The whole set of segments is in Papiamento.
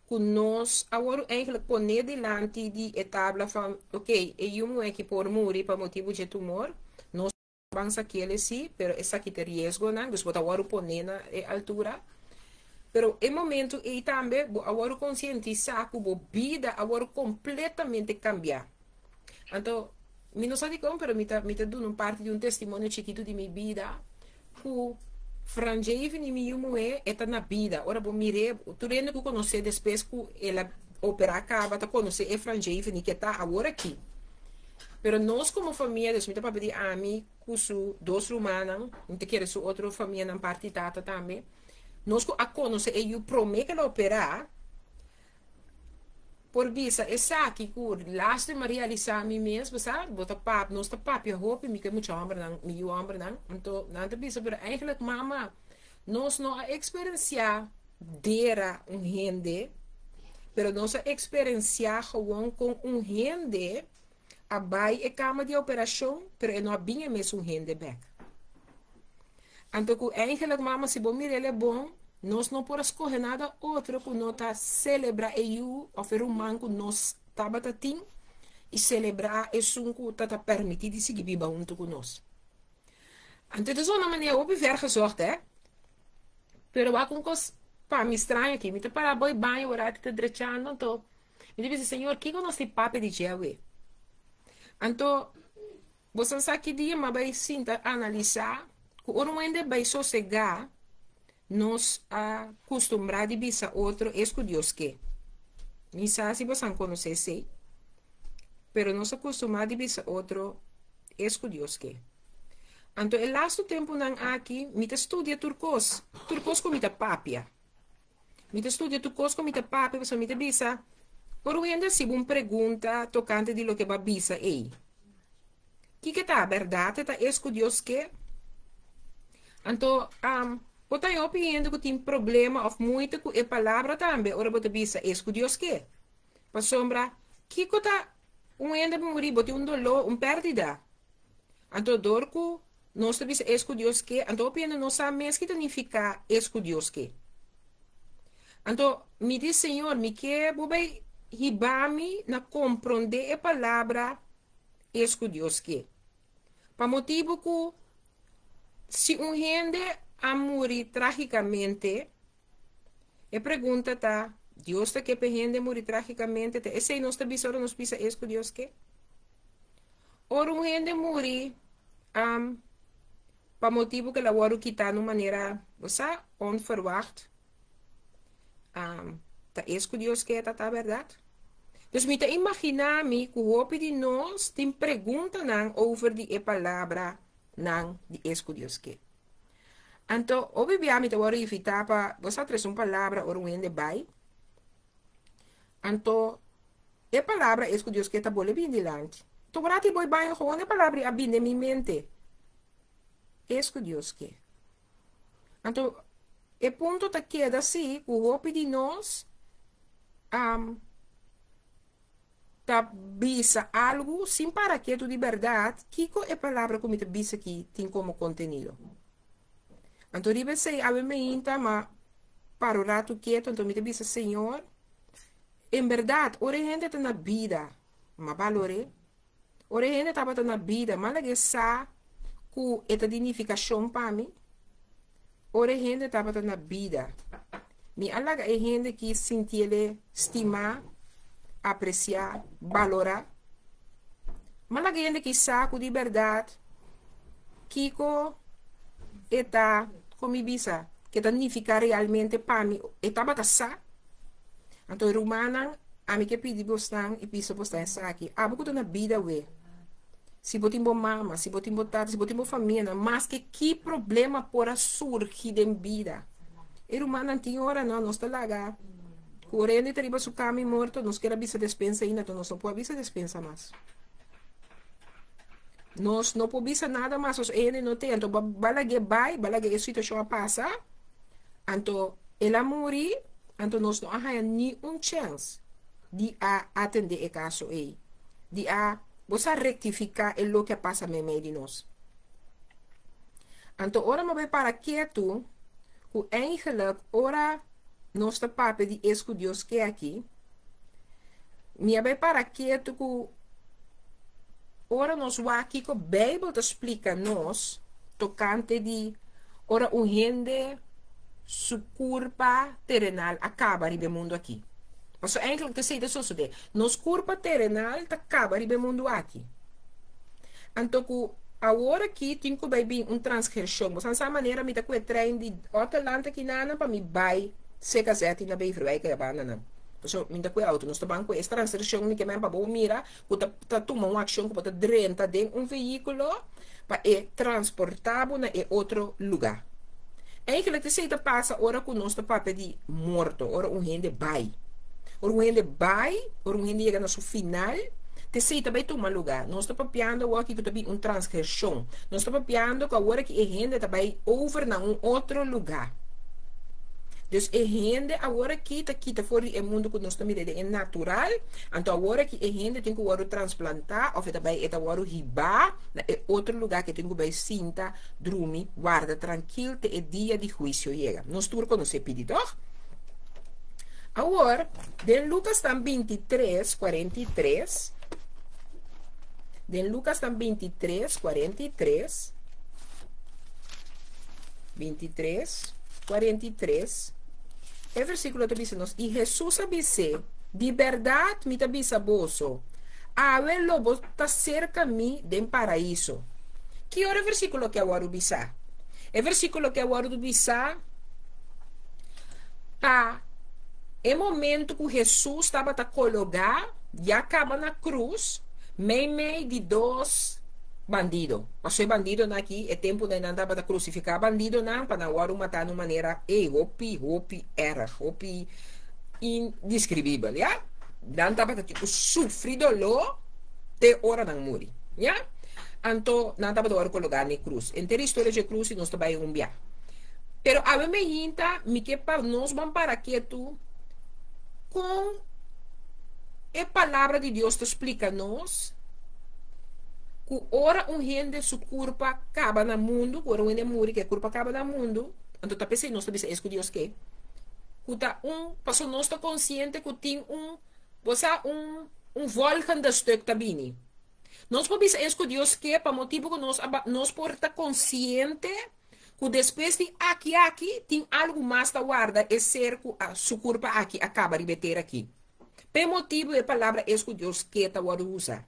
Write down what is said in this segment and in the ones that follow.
Ku nos a wòrdu eigenlijk poné dilanti di e tabla van, oké, e yu muhé aki por muri pa motibu dje tumor, nos ban sakiel sí, pero esaki ta riesgonan, dus bo ta wòrdu poné na e altura. Pero e momento ei tambe bo a wòrdu konsientisá ku bo bida a wòrdu kompletamente kambiá. Anto, mi no sa dikon, pero mi ta mi ta duna un parti di un testimonio chikitu di mi bida ku Franjeven i mi yu muhé e ta na bida. Ora bo mir'é, tur hende ku konos'é despues ku el a operá kaba ta konosé e Franjeven i ke ta awor aki. Pero nos komo famia, dus mi ta papia di ami ku su dos rumannan, mi ta kere su otro famianan parti tata tambe, nos ku a konosé e yu promé ku el a operá, Por bisa esaki ku lastima realisá mi mes, bo sa, bo ta pap, nos ta papia hopi, mi ku e mucha hòmbernan, mi yu hòmbernan, anto nan ta bisa, pero eigenlijk mama, nos no a eksperensiá dera un hende, pero nos a eksperensiá gewoon kon un hende a bai e kama di operashon, pero e no a bin e mesun hende bèk. Anto ku eigenlijk mama si bo mira el e bon, nos no por a skohe nada otro ku no ta selebrá e yu òf e ruman ku nos tabata tin i selebrá esun ku ta ta permití di sigui biba huntu ku nos. Anto e ta zona manera hopi vergezocht hè, pero wak un kos pa mi straño aki, mi ta pará boi baño ora ti ta drechando anto mi ta bisa Señor kiko nos tin papia di dje awe? Anto Boso sa ki dia m'a bai sinta analisá ku ora un hende bai sosegá, nos a kustumbrá di bisa otro es ku Dios ke. Mi sa si boso a konosé esei, pero nos a kustumbrá di bisa otro es ku Dios ke. Anto e lastu tempunan aki mi ta studia tur kos, tur kos ku mi ta papia. Mi ta studia tur kos ku mi ta papia pasobra mi ta bisa, ora un hende hasi bo un pregunta tokante di loke bo a bisa ei, kiko ta bèrdat? E ta es ku Dios ke? Anto, bo ta hopi hende ku tin problema òf moeite ku e palabra tambe ora bo ta bisa es ku Dios ke. Pasobra, kiko ta un hende muri? Bo tin un doló, un pèrdida. Anto dor ku nos ta bisa es ku Dios ke, anto hopi hende no sa mes ki ta nifiká es ku Dios ke. Anto mi di, Señor, mi ke bo bai hiba mi na komprondé e palabra es ku Dios ke. Pa motibu ku si un hende a muri trágikamente, e pregunta ta, Dios ta ke pa e hende muri trágikamente? Ta esei nos ta bisa ora nos bisa es ku Dios ke? Ora un hende muri, um, pa motibu ku el a wòrdu kitá na un manera, bo sa, onverwacht, um, ta es ku Dios ke ta ta bèrdat? Dus mi ta imaginá mi ku hopi di nos tin preguntanan over di e palabranan di es ku Dios ke. Anto, hopi bia mi ta wòrdu invitá pa, bo sa, trese un palabra ora un hende bai. Anto, E palabra es ku Dios ke ta bole bin dilanti. Tur ora ti boi baño gewoon e palabra ei a bin den mi mente. Es ku Dios ke. Anto e punto ta keda si ku hopi di nos um, ta bisa algu sin para ketu di bèrdat kiko e palabra ku mi ta bisa aki tin komo kontenido. Anto riba esei awe meinta ma para un ratu ketu anto mi ta bisa Señor, En berdad, ora e hende ta na bida, m'a balor'é. Ora e hende tabata na bida, m'a lag'é sa ku e ta di nifikashon pa mi. Ora e hende tabata na bida, mi a laga e hende ki sintiel'é stimá, apresiá, balorá. M'a laga e hende ki sa ku di berdad kiko e ta, kon mi bisa, ke ta nifiká realmente pa mi, e tabata sa. Anto rumannan, ami ke pidi bosnan i bisa bosnan esaki, abo ku ta na bida awe, si bo tin bo mama, si bo tin bo tata, si bo tin bo famianan, maske ki problema por a surgi den bida, e rumannan tin ora no, nos ta laga ku ora hende ta riba su kama i morto, nos kier a bisa despensa ainda, anto nos no por a bisa despensa mas. Nos no por bisa nada mas, pasobra e hende no te, anto bo a lag'é bai, bo a lag'é e situashon a pasa, anto el a muri, Anto nos no a haña ni un chèns di a atendé e kaso ei, di a bo sa rektifiká e loke a pasa meimei di nos. Anto ora mi a bai para ketu ku eigenlijk ora nos ta papia di es ku Dios ke aki, mi a bai para ketu ku ora nos wak kiko Beibel ta splika nos tokante di ora un hende su kurpa terenal a kaba riba e mundu aki. Pasobra eindelijk ta esei ta sosodé. Nos kurpa terenal ta kaba riba e mundu aki. Anto ku awor aki tin ku bai bin un transgreshon. Bo san sa manera mi ta ku e trein di Otterland aki nanan pa mi bai CKZ na Beverwijk e bandanan. Pasobra mi ta ku e auto. Nos ta ban ku es transgreshon mi ke men pa bo mira ku ta ta tuma un akshon ku bo ta drenta den un vehíkulo pa e transportá bo na e otro lugá. Eigenlijk esei ta pasa ora ku nos ta papia di morto, ora un hende bai. Ora un hende bai, ora un hende yega na su final, t'esei ta bai tuma lugá. Nos ta papiando awor aki ku ta bin un transgreshon. Nos ta papiando ku awor aki e hende ta bai over na un otro lugá. Dus e hende awor aki ta kita for di e mundu ku nos ta mira den e natural, anto awor aki e hende tin ku wòrdu transplantá òf e ta bai e ta wòrdu hibá na e otro lugá ku e tin ku bai sinta drumi, warda trankil te e dia di huisio yega. Nos tur konosé pidi, tòg? Awor, den Lukas tan 23, 43, den Lukas tan 23, 43, 23, 43, e versíkulo ta bisa nos, I Hesus a bis'é, Di bèrdat mi ta bisa boso, awe lo bo ta serka mi den Paraiso. Ki ora e versíkulo aki a wòrdu bisá? E versíkulo aki a wòrdu bisá pa e momento ku Hesus tabata kologá ya kaba na krus meimei di dos bandido. Pasobra e bandidonan aki, e tempunan nan tabata krusifiká bandidonan pa nan wòrdu matá na un manera ey hopi, hopi erg, hopi indeskribibel, ya. Nan tabata tin ku sufri doló te ora nan muri, ya. Anto nan tabata wòrdu kologá na e krus. Henter historia dje krus i nos ta bai un bia. Pero awe me hinta mi ke pa nos ban para ketu kon e Palabra di Dios ta splika nos ku ora un hende su kurpa kaba na mundu, ku ora un hende muri ku e kurpa kaba na mundu, anto ta p'esei nos ta bisa es ku Dios ke, ku ta un, pasobra nos ta konsiente ku tin un, bo sa, un un volgende stuk ta bini. Nos por bisa es ku Dios ke pa motibu ku nos a nos por ta konsiente ku despues di aki aki tin algu mas ta warda e ser ku a su kurpa aki a kaba riba e tera aki. P'e motibu e palabra es ku Dios ke ta wòrdu usa.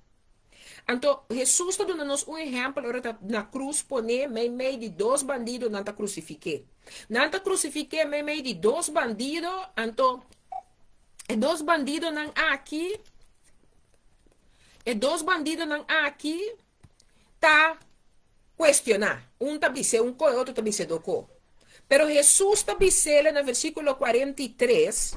Anto Hesus ta duna nos un ehèmpel ora ta na krus poné meimei di dos bandido nan ta krusifik'é. Nan ta krusifik'é meimei di dos bandido anto e dos bandidonan aki E dos bandidonan aki ta cuestiona. Un ta bis'é un co, e otro ta bis'é do co. Pero Hesus ta bis'el na versiculo 43,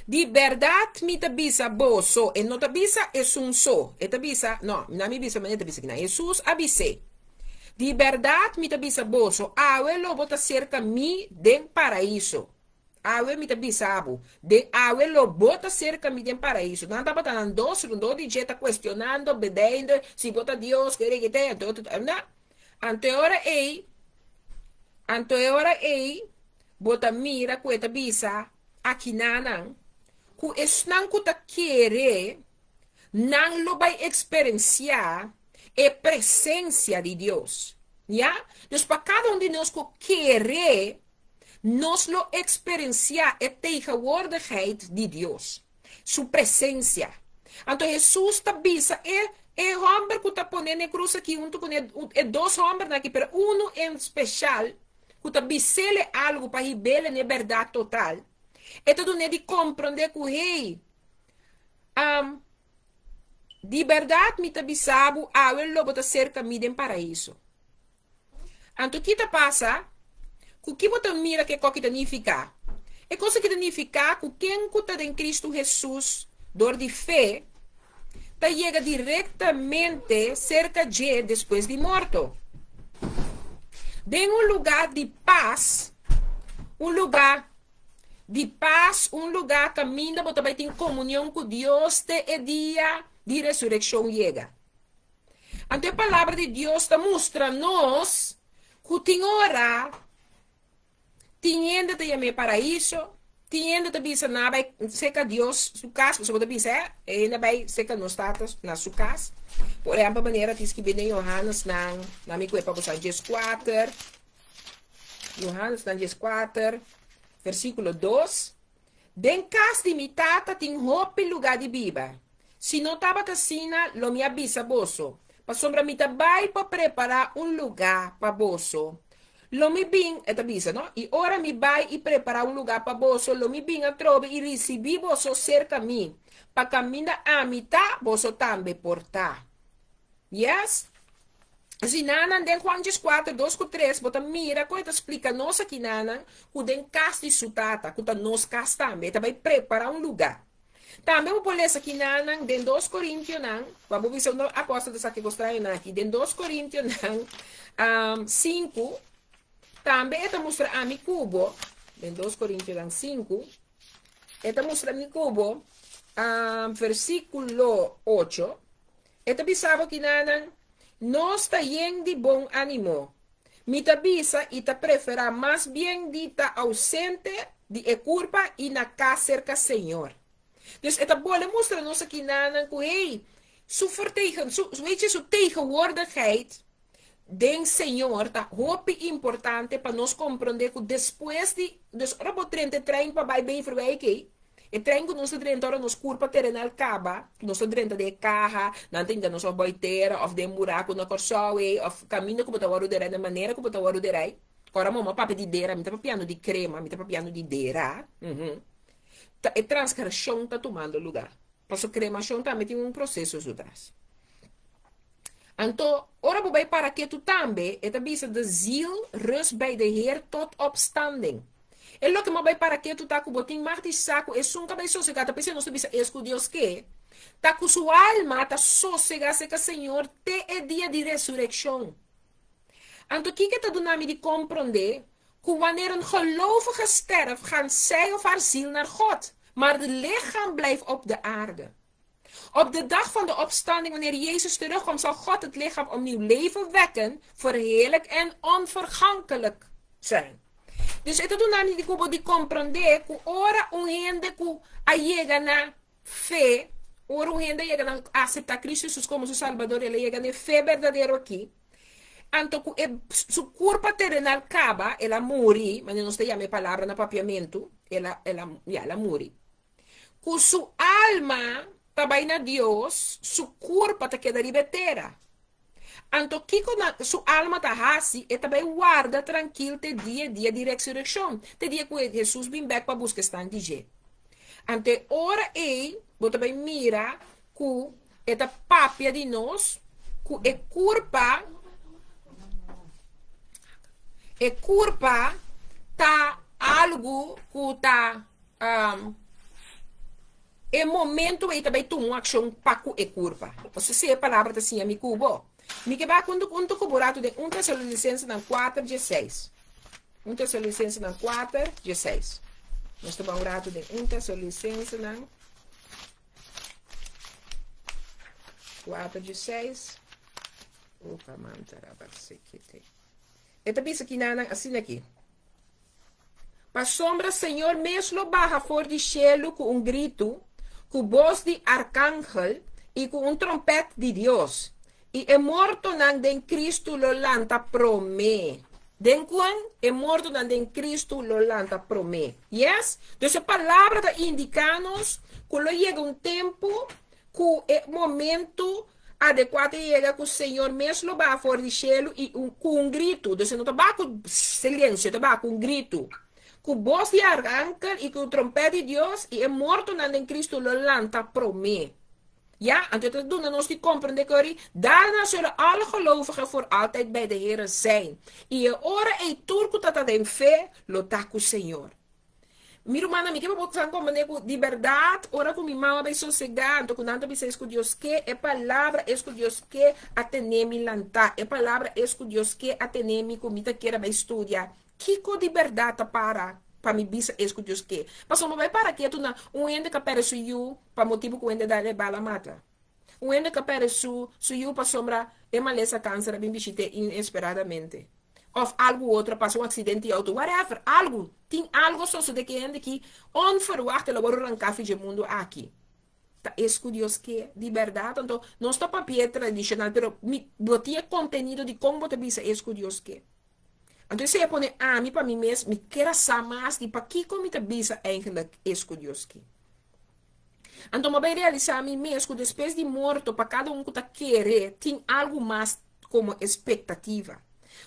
Di berdad mi ta bisa boso, e no ta bisa esun so, e ta bisa, no, na mi bisa manera e ta bisa kinan. Hesus a bis'é, Di berdad mi ta bisa boso, awe lo bo ta cerca mi den Paraiso. Awe mi ta bisa bo, den awe lo bo ta serka mi den Paraiso. Nan tabata nan dos rondó di dje ta kuestionando, bedeindo, si bo ta Dios, kere kete, anto otro ta, na. Anto e ora ei, anto e ora ei, bo ta mira ku e ta bisa akinanan, ku esnan ku ta kere, nan lo bai eksperensiá e presensia di Dios. Ya? Dus pa kada un di nos ku kere, nos lo eksperensiá e tegenwoordigheid di Dios, Su presensia. Anto Hesus ta bisa e e hòmber ku ta pone na e krus aki huntu ku ne, e dos hòmbernan aki, pero unu en speshal ku ta bis'el e algu pa hib'el na e bèrdat total, e ta dun'é di komprondé ku, hey, um, di bèrdat mi ta bisa bo, awe lo bo ta serka mi den Paraiso. Anto ki ta pasa? Ku ki bo ta mira ku e koki ta nifiká? E kos aki ta nifiká ku ken ku ta den Kristu Hesus dor di fe ta yega direktamente serka dje despues di morto. Den un lugá di pas, un lugá di pas, un lugá kaminda bo ta bai tin komunion ku Dios te e dia di resurekshon yega. Anto e Palabra di Dios ta mustra nos ku tin ora tin hende ta yam'é paraiso, Tin hende ta bisa nan a bai serka Dios su kas, pasobra bo ta bisa e hende a bai serka nos Tata na su kas. Por ehèmpel, manera tin skibí den Johannes nan, nan mi kue pa boso 14, Johannes nan 14, versíkulo 2, Den kas di mi Tata tin hopi lugá di biba. Si no tabata asina, lo mi a bisa boso, pasobra mi ta bai pa prepará un lugá pa boso. Lo mi bin, e ta bisa, no? I ora mi bai i prepará un lugá pa boso, lo mi bin atrobe i risibí boso serka mi, pa kaminda ami ta, boso tambe por ta. Yes? Asinanan, den Juan 14, 2 ku 3, bo ta mira kon e ta splika nos akinanan ku den kas di su Tata, ku ta nos kas tambe, e ta bai prepará un lugá. Tambe bo por lesa kinanan den 2 Korintionan, pa bo bisa unda apòstel ta saka e kos strañonan aki, den 2 Korintionan 5, tambe e ta mustra ami ku bo, den 2 Korintionan 5, e ta mustra ami ku bo, versíkulo 8, e ta bisa bo kinanan, Nos ta yen di bon ánimo. Mi ta bisa i ta preferá mas bien di ta ausente di e kurpa i na kas serka Señor. Dus e ta bole mustra nos aki nanan ku hey, su vertegen, su, weet je, su tegenwoordigheid den Señor ta hopi importante pa nos komprondé ku despues di, dus ora bo drenta e trein pa bai Beverwijk ei, E tren ku nos ta drenta ora nos kurpa terenal kaba, nos ta drenta den e kaha, nan ta hinka nos òf bou tera òf den buraku na Kòrsou ei, òf kaminda ku bo ta wòrdu derá, den manera ku bo ta wòrdu derá ei. Ora mama papia di dera, mi ta papiando di krema, mi ta papiando di dera. Ta e transgreshon ta tumando lugá. Pasobra kremashon tambe tin un proseso su tras. Anto, ora bo bai para ketu tambe, e ta bisa de ziel rust bij de Heer tot opstanding. E loke m'a bai para ketu ta ku bo tin mag di sa ku esun ka bai sosegá, ta p'esei nos ta bisa es ku Dios ke, ta ku su alma ta sosegá serka Señor te e dia di resurekshon. Anto kiko e ta duna mi di komprondé? Ku wanneer een gelovige sterft, gaan zij of haar ziel naar God, maar de lichaam blijft op de aarde. Op de dag van de opstanding, wanneer Jezus terugkomt, zal God het lichaam opnieuw leven wekken, verheerlijk en onvergankelijk zijn. Dus e ta duna mi di ku bo di komprondé ku ora un hende ku a yega na fe, ora un hende a yega na aseptá Kristu Hesus komo su Salbador, el a yega na e fe berdadero aki, anto ku e su kurpa terenal kaba, el a muri, manera nos ta yama e palabra na papiamentu, el a, el a, ya, el a muri. Ku su alma ta bai na Dios, su kurpa ta keda riba e tera. Anto kiko na su alma ta hasi? E ta bai warda trankil te dia dia di resurekshon, te dia ku Hesus bin bèk pa buska esnan di dje. Anto e ora ei bo ta bai mira ku e ta papia di nos ku e kurpa e kurpa ta algu ku ta E momento ei ta bai tuma un akshon pa ku e kurpa. Pasobra si e palabra ta siña mi ku bo. Mi ke bai huntu huntu ku bo ratu den 1 Tesalonicensenan 4 dieseis. 1 Tesalonicensenan 4 dieseis. Nos ta bai un ratu den 1 Tesalonicensenan 4 dieseis. Opa, mantara, basekete. E ta bisa kinanan asina aki. Pasobra Señor mes lo baha for di shelu ku un gritu, ku bos di arkangel i ku un trompèt di Dios, i e mortonan den Kristu lo lanta promé. Den kuen? E mortonan den Kristu lo lanta promé. Yes? Dus e palabra ta indiká nos ku lo yega un tempu ku e momentu Adekuá ta yega ku Señor mes lo baha for di shelu i un ku un gritu, dus e no ta baha ku silensio, e ta baha ku un gritu, ku bos di arkankel i ku trompèt di Dios, i e mortonan den Kristu lo lanta promé. Ya, anto e ta duna nos di komprendé ku ori, Daarna zullen alle gelovigen voor altijd bij de Here zijn. I e ora ei tur ku ta ta den fe lo ta ku Señor. Mi rumannan, mi ke pa bo san komprendé ku di bèrdat ora ku mi mama bai sosegá, anto ku nan ta bisa es ku Dios ke, e palabra es ku Dios ke a tene mi lantá, e palabra es ku Dios ke a tene mi ku mi ta kier a bai studia. Kiko di bèrdat ta para pa mi bisa es ku Dios ke? Pasobra bo bai para ketu na un hende ku a pèrdè su yu pa motibu ku hende dal e bala mata. Un hende ku a pèrdè su su yu pasobra e malesa kanser a bin bishit'é inesperadamente. Òf algu otro a pasa, un aksidente di outo, whatever, algu, tin algu sosodé ku e hende aki onverwacht el a wòrdu ranká for dje mundu aki. Ta es ku Dios ke di bèrdat? Anto, nos ta papia e tradishonal, pero mi, bo tin e kontenido di kon bo ta bisa es ku Dios ke. Anto esei a pone ami pa mi mes, mi kier a sa mas di pakiko mi ta bisa eigenlijk es ku Dios ke. Anto mi a bai realisá mi mes ku despues di morto pa kada un ku ta kere tin algu mas komo espektativa.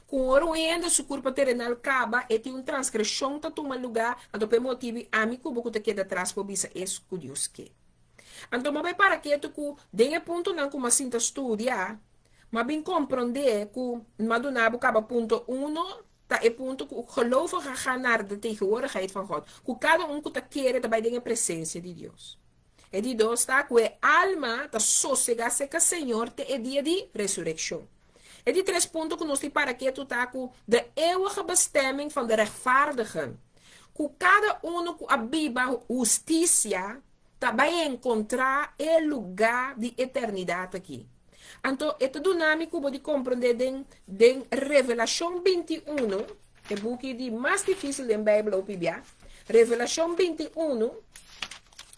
Ku ora un hende su kurpa terenal kaba, e tin un transgreshon ta tuma lugá, anto pa e motibu ami ku bo ku ta keda atras por bisa es ku Dios ke. Anto mi a bai para ketu ku den e puntonan ku mi a sinta studia, mi a bin komprondé ku mi a duna bo kaba punto uno, Ta e punto ku gelovigen gaan naar de tegenwoordigheid van God, ku kada un ku ta kere ta bai den e presensia di Dios. E di dos ta ku e alma ta sosegá serka Señor te e dia di resurekshon. E di tres punto ku nos tin para ketu ta ku de eeuwige bestemming van de rechtvaardigen, ku kada unu ku a biba hustisia ta bai enkontrá e lugá di eternidat aki. Anto e ta duna mi ku bo di komprondé den den Revelashon 21, e buki di mas difísil den Beibel hopi bia. Revelashon 21,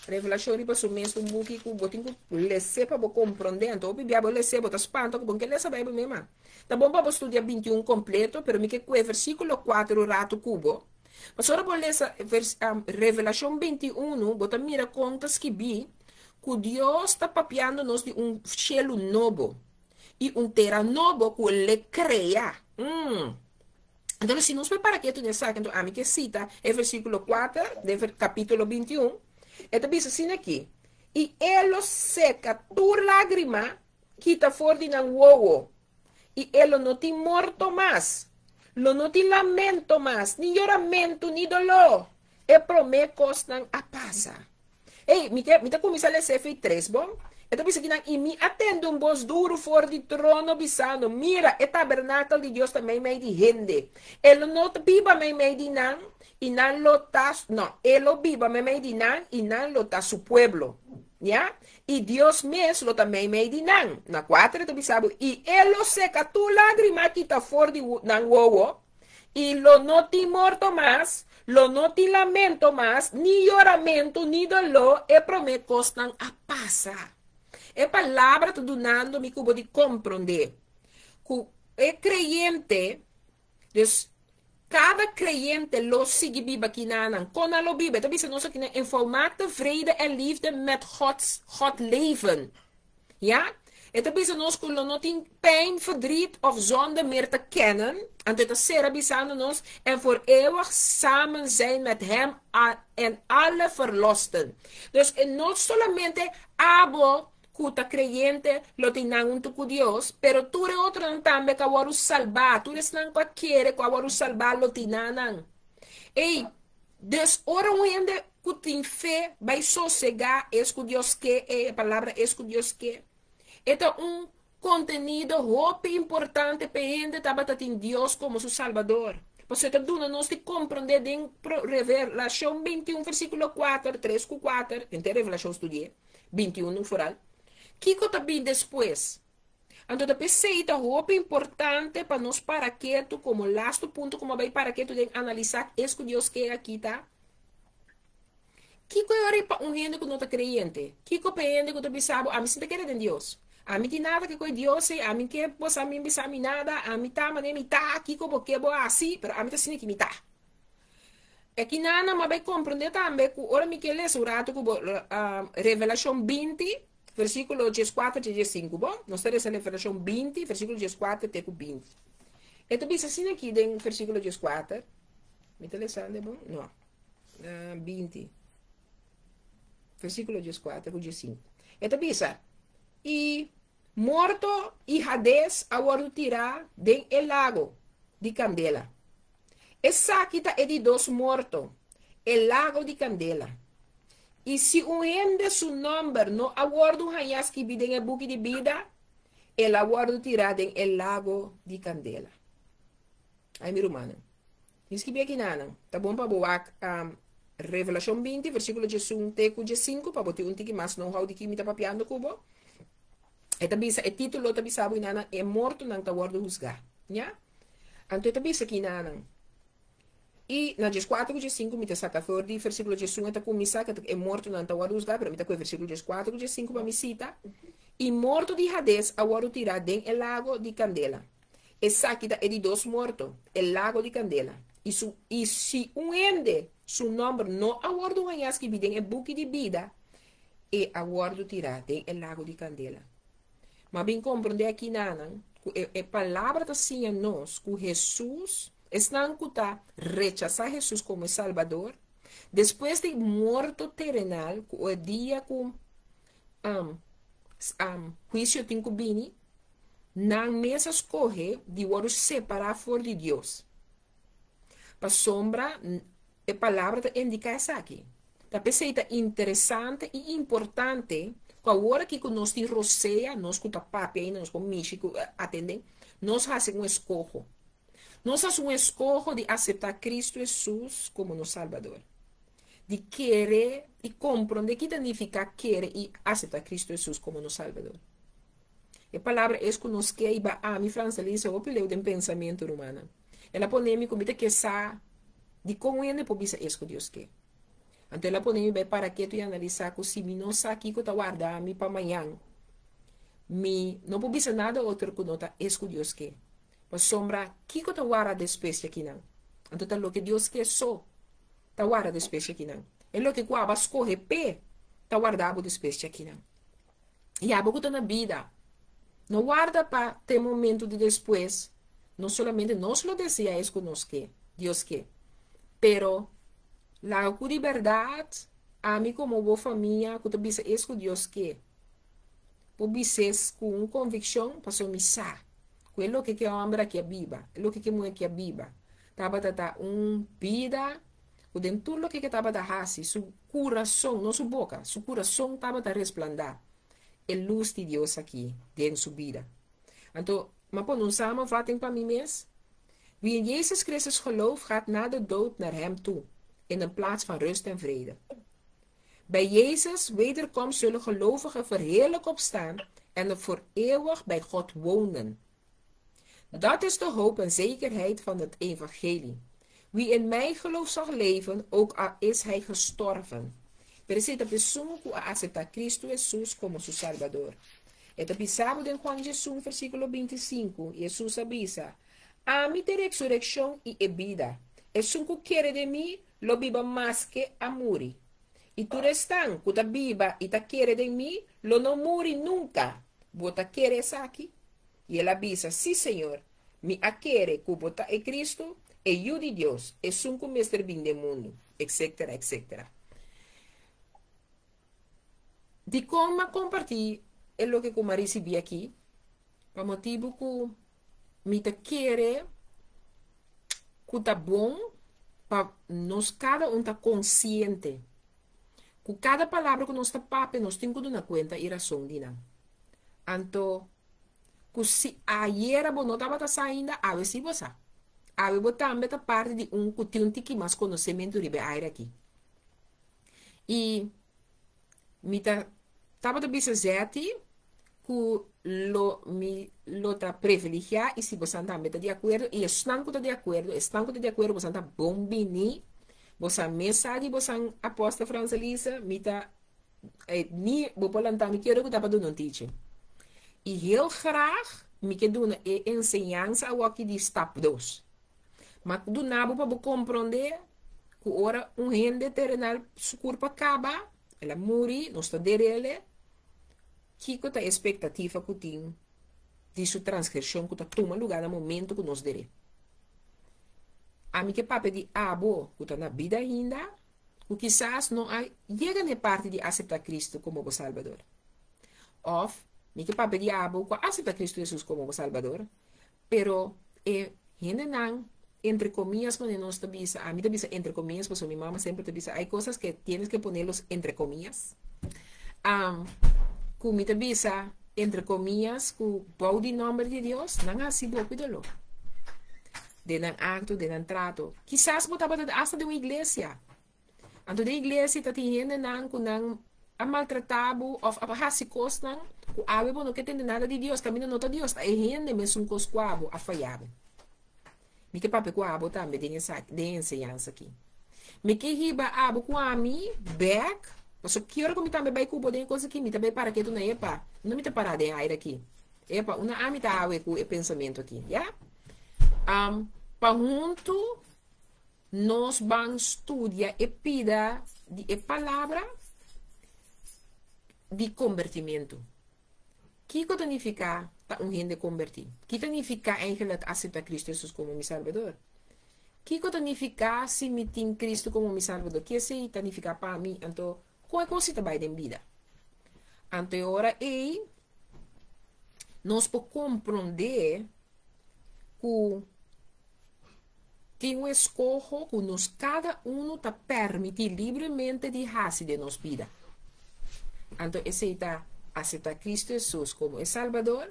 Revelashon riba su mes un buki ku bo tin ku les'é pa bo komprondé. Anto hopi bia bo les'é bo ta spanta ku bo no ke lesa Beibel mema. Ta bon pa bo studia 21 kompleto, pero mi ke kue versíkulo 4 ratu ku bo. Pasobra bo lesa Revelashon 21, bo ta mira kon ta skibí ku Dios ta papiando nos di un shelu nobo i un tera nobo ku el e krea. Mm. Entonces, si nos por para ketu den esaki, enton ami ke sita e versíkulo 4 den kapítulo 21, e ta bisa asina aki, I e lo seka tur lágrima kita for di nan wowo, i e lo no tin morto mas, lo no tin lamento mas, ni yoramentu, ni doló. E promé kosnan a pasa. Ey, mi ke, mi ta kuminsá lesa e fei tres, bon? E ta bisa kinan, I mi a tende un bos duru for di trono bisando, Mira, e tabernakel di Dios ta meimei di hende. E lo no ta biba meimei di nan, i nan lo ta, no, e lo biba meimei di nan, i nan lo ta su pueblo. Ya? I Dios mes lo ta meimei di nan. Na kuater e ta bisa bo, I e lo seka tur lágrima kita for di nan wowo, I lo no tin morto mas, lo no tin lamento mas, ni yoramentu, ni doló, e promé kosnan a pasa. E palabra ta dunando mi ku bo di komprondé ku e kreyente, dus, kada kreyente lo sigui biba kinanan. Kon nan lo biba? E ta bisa nos akinan, in volmaakte vrede en liefde met Gods, God leven. Ya, e ta bisa nos ku lo no tin pijn, verdriet of zonde meer te kennen, anto e ta sera bisando nos, en voor eeuwig samen zijn met hem en alle verlosten. Dus e no solamente abo ku ta kreyente lo tin nan huntu ku Dios, pero tur e otronan tambe ku a wòrdu salbá, tur esnan ku a kere ku a wòrdu salbá lo tin nan. Ey, Dus ora un hende ku tin fe bai sosegá es ku Dios ke, e palabra es ku Dios ke, e ta un kontenido hopi importante pa e hende tabata tin Dios komo su Salbador. Pasobra e ta duna nos di komprondé den Revelashon 21 versíkulo 4, 3 ku 4, henter Revelashon studi'é, 21 foral, kiko ta bin despues. Anto ta p'esei ta hopi importante pa nos para ketu komo lastu punto ku bo a bai para ketu den analisá es ku Dios ke aki ta. Kiko e ora pa un hende ku no ta kreyente? Kiko pa e hende ku ta bisa bo, Ami sin ta kere den Dios. Ami tin nada ke ku e Dios ei, ami ke bo sa mi bisa mi nada, ami ta manera mi ta, kiko bo ke bo hasi, pero ami ta asina ki mi ta. E kinan nan a bai komprondé tambe ku ora mi ke lesa un ratu ku bo Revelashon 20, Versíkulo 14 te 15. Bon, nos ta lesa Revelashon 20, versíkulo 14 te ku 20. E ta bisa asina aki den versíkulo 14. Mi ta lesando bon? No. Uh, 20. Versíkulo 14 ku 15. E ta bisa, I morto i Hades a wòrdu tirá den e lago di kandela. Esaki ta e di dos morto, e lago di kandela. I si un hende su nòmber no a wòrdu hañá skibí den e buki di bida, el a wòrdu tirá den e lago di kandela. Ai, mi rumannan, tin skibí aki nanan. Ta bon pa bo wak Revelashon 20, versíkulo 11 te ku 15, pa bo tin un tiki mas know-how di ki mi ta papiando ku bo. E ta bisa, e título ta bisa bo, Nanan, e mortonan ta wòrdu husgá. Ña? Anto e ta bisa kinanan. I na 14 ku 15 mi ta saka for di versíkulo 11 e ta kuminsá ku e mortonan ta wòrdu husgá, pero mi ta kohe versíkulo 14 ku 15 pa mi sita. I morto di Hades a wòrdu tirá den e lago di kandela. Esaki ta e di dos morto, e lago di kandela. I su i si un hende su nòmber no a wòrdu hañá skibí den e buki di bida, e a wòrdu tirá den e lago di kandela. Ma bin komprondé akinanan ku e e palabra ta siña nos ku Hesus, esnan ku ta rechasá Hesus komo e Salbador, despues di morto terenal, ku e dia ku huisio tin ku bini, nan mes a skohe di wòrdu separá for di Dios. Pasobra e palabra ta indiká esaki. Ta p'esei ta interesante i importante ku awor aki ku nos tin rosea, nos ku ta papia ainda, nos por mishi ku atendé, nos hasi un eskoho. Nos hasi un eskoho di aseptá Kristu Hesus komo nos Salbador. Di kere i komprondé ki ta nifiká kere i aseptá Kristu Hesus komo nos Salbador. E palabra es ku nos ke i ba ami, Franselisa, hopi leu den pensamentu, rumannan. El a pone mi ku mi ta ke sa dikon un hende por bisa es ku Dios ke. Anto el a pone mi bai para ketu i analisá ku si mi no sa kiko ta warda mi pa mañan, mi no por bisa nada otro ku no ta es ku Dios ke. Pasobra kiko ta warda despues di akinan? Anto ta loke Dios ke so ta warda despues di akinan. E loke ku abo a skohe p'e ta warda bo despues di akinan. I abo ku ta na bida, no warda pa te momentu di despues, no solamente nos lo deseá es ku nos ke, Dios ke, pero laga ku di bèrdat ami komo bo famia ku ta bisa es ku Dios ke, por bis'es ku un konvikshon, pasobra mi sa ku e loke ku e hòmber aki a biba, e loke ku e muhé aki a biba, tabata ta un bida ku den tur loke ke tabata hasi, su kurason, no su boka, su kurason tabata resplandá e lus di Dios aki den su bida. Anto, m'a pone un samenvatting pa mi mes, Wie in Jezus Christus gelooft, gaat na de dood naar Hem toe, in een plaats van rust en vrede. Bij Jezus wederkomst zullen gelovigen verheerlijk opstaan en er voor eeuwig bij God wonen. Dat is de hoop en zekerheid van het evangelie. Wie in mij gelooft zal leven, ook al is hij gestorven. Pero esei ta p'esun ku a aseptá Kristu Hesus komo su Salbador. E ta bisa bo den Juan 11 versíkulo 25, Hesus a bisa, Ami ta e resurekshon i e bida. Esun ku kere den mi lo biba maske a muri. I tur esnan ku ta biba i ta kere den mi lo no muri nunka. Bo ta kere esaki? I el a bisa, Sí, Señor, mi a kere ku bo ta e Kristu, e Yu di Dios, esun ku mester bin den mundu, etsetera, etsetera. Dikon m'a kompartí e loke ku m'a risibí akí? Pa motibu ku mi ta kere ku ta bon pa nos kada un ta konsiente ku kada palabra ku nos ta papia nos tin ku duna kuenta i rason di nan. Anto, ku si ayera bo no tabata sa ainda, awe si bo sa. Awe bo tambe ta parti di un ku tin un tiki mas konosementu riba e aire aki. I mi ta tabata bisa Zetty ku lo mi lo ta privilegiá i si bosan tambe ta di akuerdo i esnan ku ta di akuerdo, esnan ku ta di akuerdo bosan ta bon bini, bosan mes sa di bosan Apostel Frans Elisa, mi ta ni bo por lanta mi kere ku ta pa duna un teaching. I heel graag mi ke duna e enseñansa awoki di stap dos. Ma duna bo pa bo komprondé ku ora un hende terenal su kurpa kaba, el a muri, nos ta der'ele, kiko ta e spektativa ku tin di su transgreshon ku ta tuma lugá na momento ku nos der'é? Ami ke papia di abo ku ta na bida ainda, ku kisas no a yega na e parti di aseptá Kristu komo bo Salbador. Òf, mi ke papia di abo ku a aseptá Kristu Hesus komo bo Salbador, pero e hendenan, entre comillas manera nos ta bisa, ami ta bisa entre comillas pasobra mi mama semper ta bisa hay cosas que tienes que ponerlos entre comillas, ku mi ta bisa entre comillas ku bou di nomber di Dios nan a hasi bopi doló den nan acto, den nan trato. Kisas bo tabata hasta den un iglesia. Anto den iglesia ta tin hendenan ku nan a maltratá bo òf a hasi kosnan ku awe bo no ke tende nada di Dios, kaminda no ta Dios, ta e hende mesun kos ku abo a faya bo. Mi ke papia ku abo tambe den esaki, den e enseñansa aki. Mi ke hiba abo ku ami bèk, pasobra ki ora ku mi tambe bai ku bo den e kos aki, mi ta bai para ketu na epa, no mi ta para den aire aki. Epa, unda ami ta awe ku e pensamentu aki, ya? Um, pa huntu nos ban studia e pida di e palabra di kombertimentu. Kiko ta nifiká ta un hende kombertí? Ki ta nifiká eigenlijk aseptá Kristu Hesus komo mi Salbador? Kiko ta nifiká si mi tin Kristu komo mi Salbador? Ki esei ta nifiká pa mi? Anto, kon e kos si ta bai den bida? Anto e ora ei, nos por komprondé ku tin un eskoho ku nos kada unu ta permití libremente di hasi den nos bida. Anto esei ta aseptá Kristu Hesus komo e Salbador,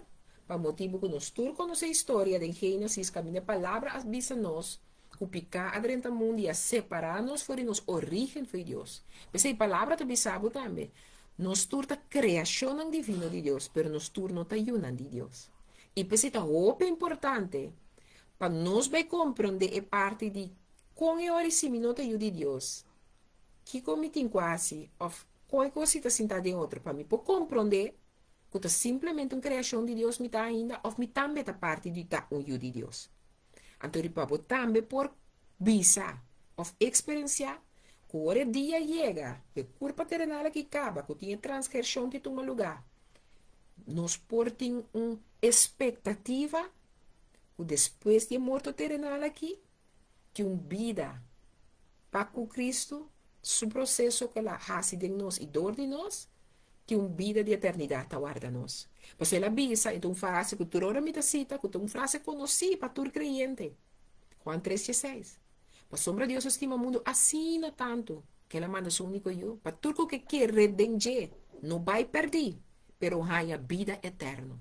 pa motibu ku nos tur konosé historia den Génesis kaminda e Palabra a bisa nos ku piká a drenta mundu i a separá nos for di nos orígen for di Dios. P'esei Palabra ta bisa bo tambe, nos tur ta kreashonnan divino di Dios, pero nos tur no ta yunan di Dios. I p'esei ta hopi importante pa nos bai komprondé e parti di kon e ora si mi no ta yu di Dios, kiko mi tin ku hasi òf kon e kos si ta sintá den otro pa mi por komprondé ku ta simplemente un kreashon di Dios mi ta ainda òf mi tambe ta parti di ta un yu di Dios. Anto riba bo tambe por bisa òf eksperensiá ku ora e dia yega ku e kurpa terenal aki kaba, ku tin e transgreshon ki tuma lugá, nos por tin un espektativa ku despues di e morto terenal aki tin un bida pa ku Kristu, su proseso ku el a hasi den nos i dor di nos, tin un bida di eternidat ta warda nos. Pasobra el a bisa, i ta un frase ku tur ora mi ta sita, ku ta un frase konosí pa tur kreyente, Juan tres dieseis, Pasobra Dios a stima mundu asina tantu, ku el a manda su úniko Yu, pa tur ku ke kere den dje no bai pèrdí, pero haña bida eterno.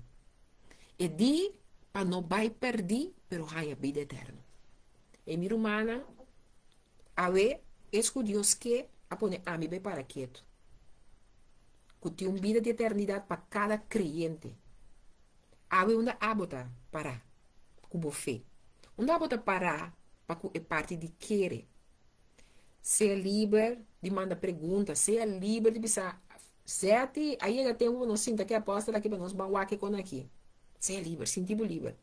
E di pa no bai pèrdí, pero haña bida eterno. E mi rumannan, awe es ku Dios ke a pone ami bai para ketu, ku tin un bida di eternidat pa kada kreyente. Awe unda abo ta pará ku bo fe? Unda abo ta pará pa ku e parti di kere? Sea liber di manda pregunta, sea liber di bisa, Zeti, a yega tempu pa nos sinta ku e apòstel aki pa nos ban wak e kon aki. Sea liber, sinti bo liber.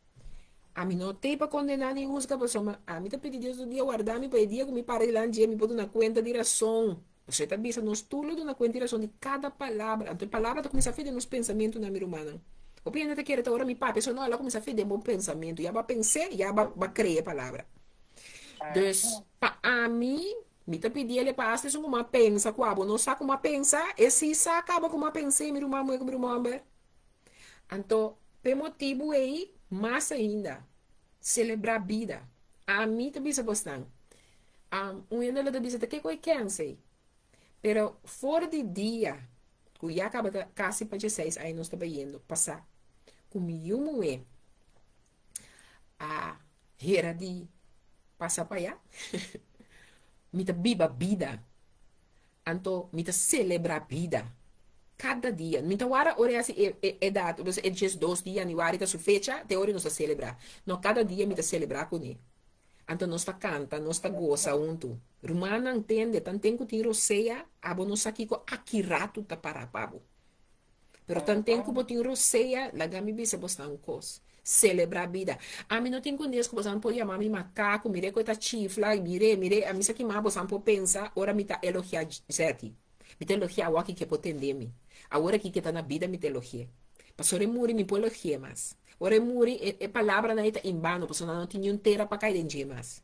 Ami no t'ei pa kondená ni husga, pasobra ami ta pidi Dios tur dia warda mi pa e dia ku mi para dilanti dje mi por duna kuenta di rason. Pasobra e ta bisa nos tur lo duna kuenta di rason di kada palabra. Anto e palabra ta kuminsá fia den nos pensamentunan, mi rumannan. Hopi hende ta kere ta ora mi papia so, no, el a kuminsá fia den bo pensamentu. Ya bo a pens'é, ya bo a krea e palabra. Dus, pa ami, Mi ta pidi el e pa hasta esun ku m'a pensa ku abo no sa ku m'a pensa, e si sa kaba ku m'a pens'é, mi ruman muhé ku mi ruman hòmber. Anto, p'e motibu ei, mas ainda, selebrá bida. Ami ta bisa bosnan, un hende lo ta bisa ta kiko e kèns ei? Pero for di dia ku ya kaba ta kasi pa dieseis aña nos ta bayendo pasá ku mi yu muhé a hera di pasa pa ya. Mi ta biba bida. Anto mi ta celebra bida. Cada dia. Mi ta wara ora e hasi e, e, e dat, dus e 12 di januari ta su fecha, te ora nos ta celebra. No, cada dia mi ta celebra kuné. Anto nos ta canta, nos ta goza huntu. Rumannan, tende, tanten ku tin rosea, abo no sa kiko aki ratu ta para pa bo. Pero tanten ku bo tin rosea, laga mi bisa bosnan un kos. Selebrá bida. Ami no tin kunes ku bosan por yama mi makaku, mir'é ku e ta chifla, mir'é, mir'é. Ami sa kima bosan por pensa ora mi ta elogiá Zetty. Mi ta elogiá awor aki ke por tende mi. Awor aki ke ta na bida mi ta elogi'é. Pasobra e muri mi por elogi'é mas. Ora e muri e e palabranan ei ta inbano pasobra nan no tin niun tera pa kai den dje mas.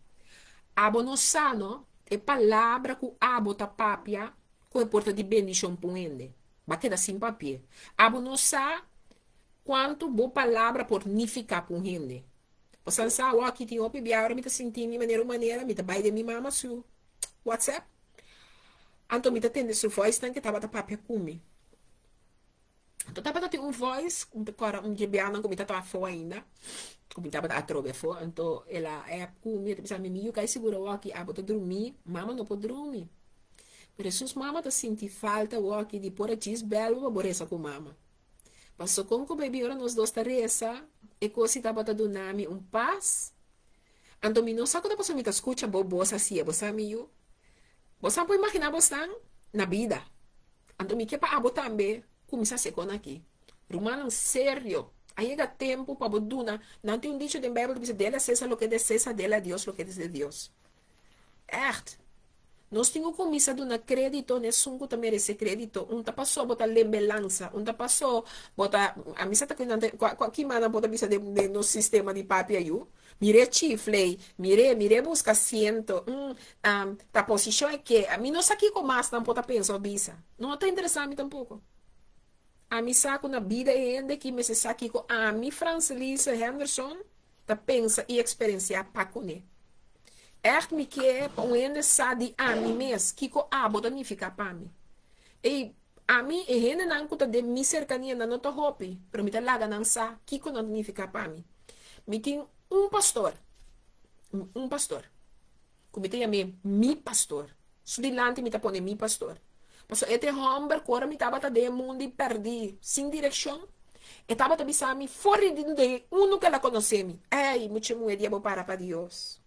Abo no sa no, e palabra ku abo ta papia ku e por ta di bendishon pa un hende. Bo a keda sin papia. Abo no sa kuantu bo palabra por nifiká pa un hende. Bo san sa awor aki tin hopi bia ora mi ta sinti mi manera un manera, mi ta bai den mi mama su WhatsApp. Anto mi ta tende su voicenan ke tabata papia ku mi. Anto tabata tin un voice ku mi ta kòrda un dje bianan ku mi tabata afó ainda, ku mi tabata atrobe afó. Anto el a app ku mi, el ta bisa mi, mi yu kai sigur awor aki abo ta drumí, mama no por drumi. Pero Hesus mama ta sinti falta awor aki di por a djis bèl bo pa bo resa ku mama. Paso kon ku baby ora nos dos ta resa, e kos si tabata duna mi un pas. Anto mi no sa ku ta pasobra mi ta skucha bo bos asia, bo sa mi yu. Bo sa por imaginá bosnan na bida. Anto mi ke pa abo tambe kuminsá sekon aki. Rumannan serio, a yega tempu pa bo duna. Nan tin un dicho den Bijbel ta bisa, Dele a César loke de César, dele a Dios loke es de Dios. Ègt. Nos tin ku kuminsá duna krédito na esun ku ta meresé krédito. Un ta pasó bo ta lembe lansa, un ta pasó bo ta, ami sa ta ku nan ta, kua, kua, ki mannan bo ta bisa den, den nos sistema di papia yu? Mir'é chifl'ei, mir'é, mir'é buska asiento, mm, um, ta posishon e ke. Mi no sa kiko mas nan por ta pensa òf bisa. No ta interesá mi tampoko. Ami sa ku na bida e hende ki mester sa kiko ami, Francelise Henderson, ta pensa i eksperensiá pa kuné. Ègt mi ke pa un hende sa di ami mes kiko abo ta nifiká pa mi. Ei, ami, e hendenan ku ta den mi serkania nan no ta hopi, pero mi ta laga nan sa kiko nan ta nifiká pa mi. Mi tin un pastor, un pastor, ku mi ta yam'é mi pastor. Su dilanti mi ta pone mi pastor. Pasobra e ta e hòmber ku ora mi tabata den e mundu i pèrdí, sin direkshon, e tabata bisa mi for di di unu ku el a konosé mi, Ei, mucha muhé, dia bo para pa Dios.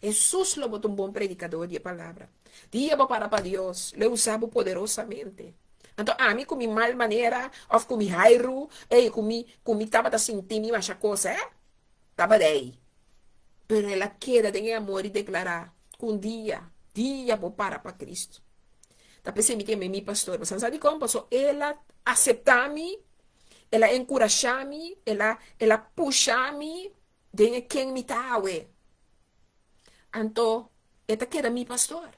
Hesus lo bo ta un bon predikadó di e palabra. Dia bo para pa Dios, lo e usa bo poderosamente. Anto ami ku mi mal manera òf ku mi hairu, ei, ku mi ku mi tabata sinti mi masha kos, eh, tabata ei. Pero el a keda den e amor i deklará ku un dia, dia bo para pa Kristu. Ta p'esei mi keme mi pastor. Pasobra sa dikon? Pasobra el a aseptá mi, el a enkurashá mi, el a el a pusha mi den e ken mi ta awe. Anto e ta keda mi pastor.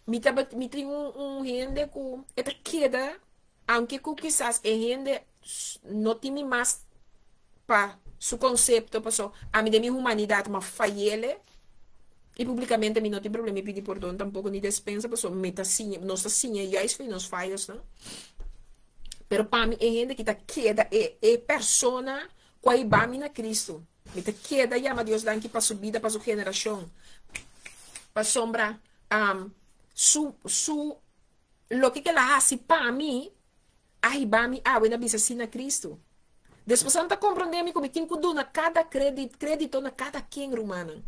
Mi ta mi tin un un hende ku e ta keda, aunke ku kisas e hende no tin mi mas pa su konsepto, paso ami den mi humanidat m'a fayele i publikamente mi no tin problema di pidi pordon tampoko ni despensa paso mi ta siña, nos ta siña juist for di nos fayosnan. Pero pa mi e hende ki ta keda e e persona ku a hiba mi na Kristu. Mi ta keda yama Dios danki pa su bida, pa su generashon. Pasobra su, su, loke ku el a hasi pa mi a hiba mi awe na bisa sí na Kristu. Despues nan ta komprondé mi ku mi tin ku duna kada kredit, kredito na kada ken, rumannan.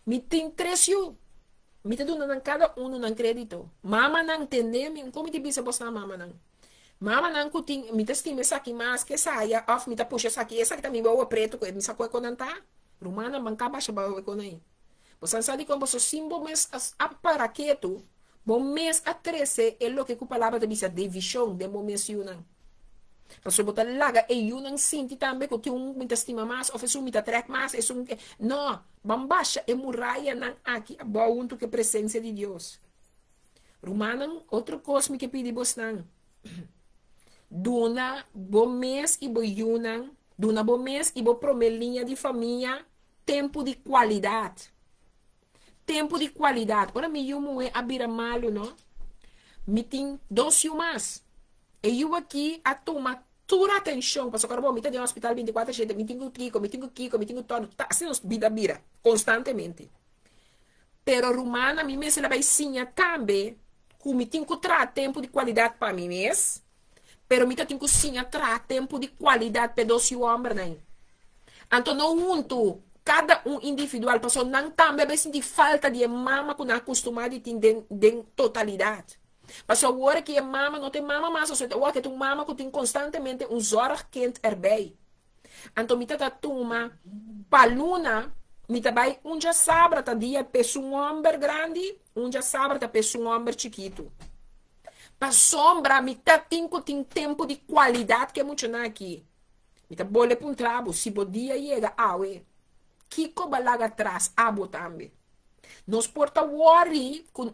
Mi tin tres yu. Mi ta duna nan kada unu nan kredito. Mamanan, tende mi, kon mi ta bisa bosnan mamanan? Mamanan ku tin, mi ta stima esaki mas ku esaya òf mi ta pusha esaki, esaki ta mi wowo pretu ku e mi sa ku e konan ta. Rumannan ban ka basha ba wowo e konan ei. Bo san sa dikon boso sin bo mes a para ketu, bo mes a trese e loke ku palabra ta bisa divishon den bo mes yunan. Pasobra bo ta laga e yunan sinti tambe ku tin un mi ta stima mas òf esun mi ta trèk mas, esun ke. No, ban basha e murayanan aki abou huntu ku e presensia di Dios. Rumannan, otro kos mi ke pidi bosnan, duna bo mes i bo yunan, duna bo mes i bo promé liña di famia tempu di kualidat. Tempu di kualidat. Ora mi yu muhé a bira malu, no, mi tin dos yu mas. E yu aki a tuma tur atenshon, pasobra ora bo mi ta den hospital bintikuater shete, mi tin ku kiko, mi tin ku kiko, mi tin ku tòrnu, ta asina nos bida bira konstantemente. Pero rumannan, mi mester a bai siña tambe ku mi tin ku traha tempu di kualidat pa mi mes, pero mi ta tin ku siña traha tempu di kualidat pa e dos yu hòmbernan. Anto no huntu, kada un individual, pasobra nan tambe a bai sinti falta di e mama ku nan a kustumá di tin den den totalidat. Pasobra awor aki e mama no ta e mama mas, pasobra awor aki ta un mama ku tin konstantemente un zòrgkind erbij. Anto mi ta ta tuma pa luna, mi ta bai un djasabra ta dia p'esun hòmber grandi, un djasabra ta p'esun hòmber chikitu. Pasobra mi ta tin ku tin tempu di kualidat ku e muchanan aki. Mi ta bole puntra bo, si bo dia yega awe, kiko bo a laga atras abo tambe? Nos por ta wòri ku,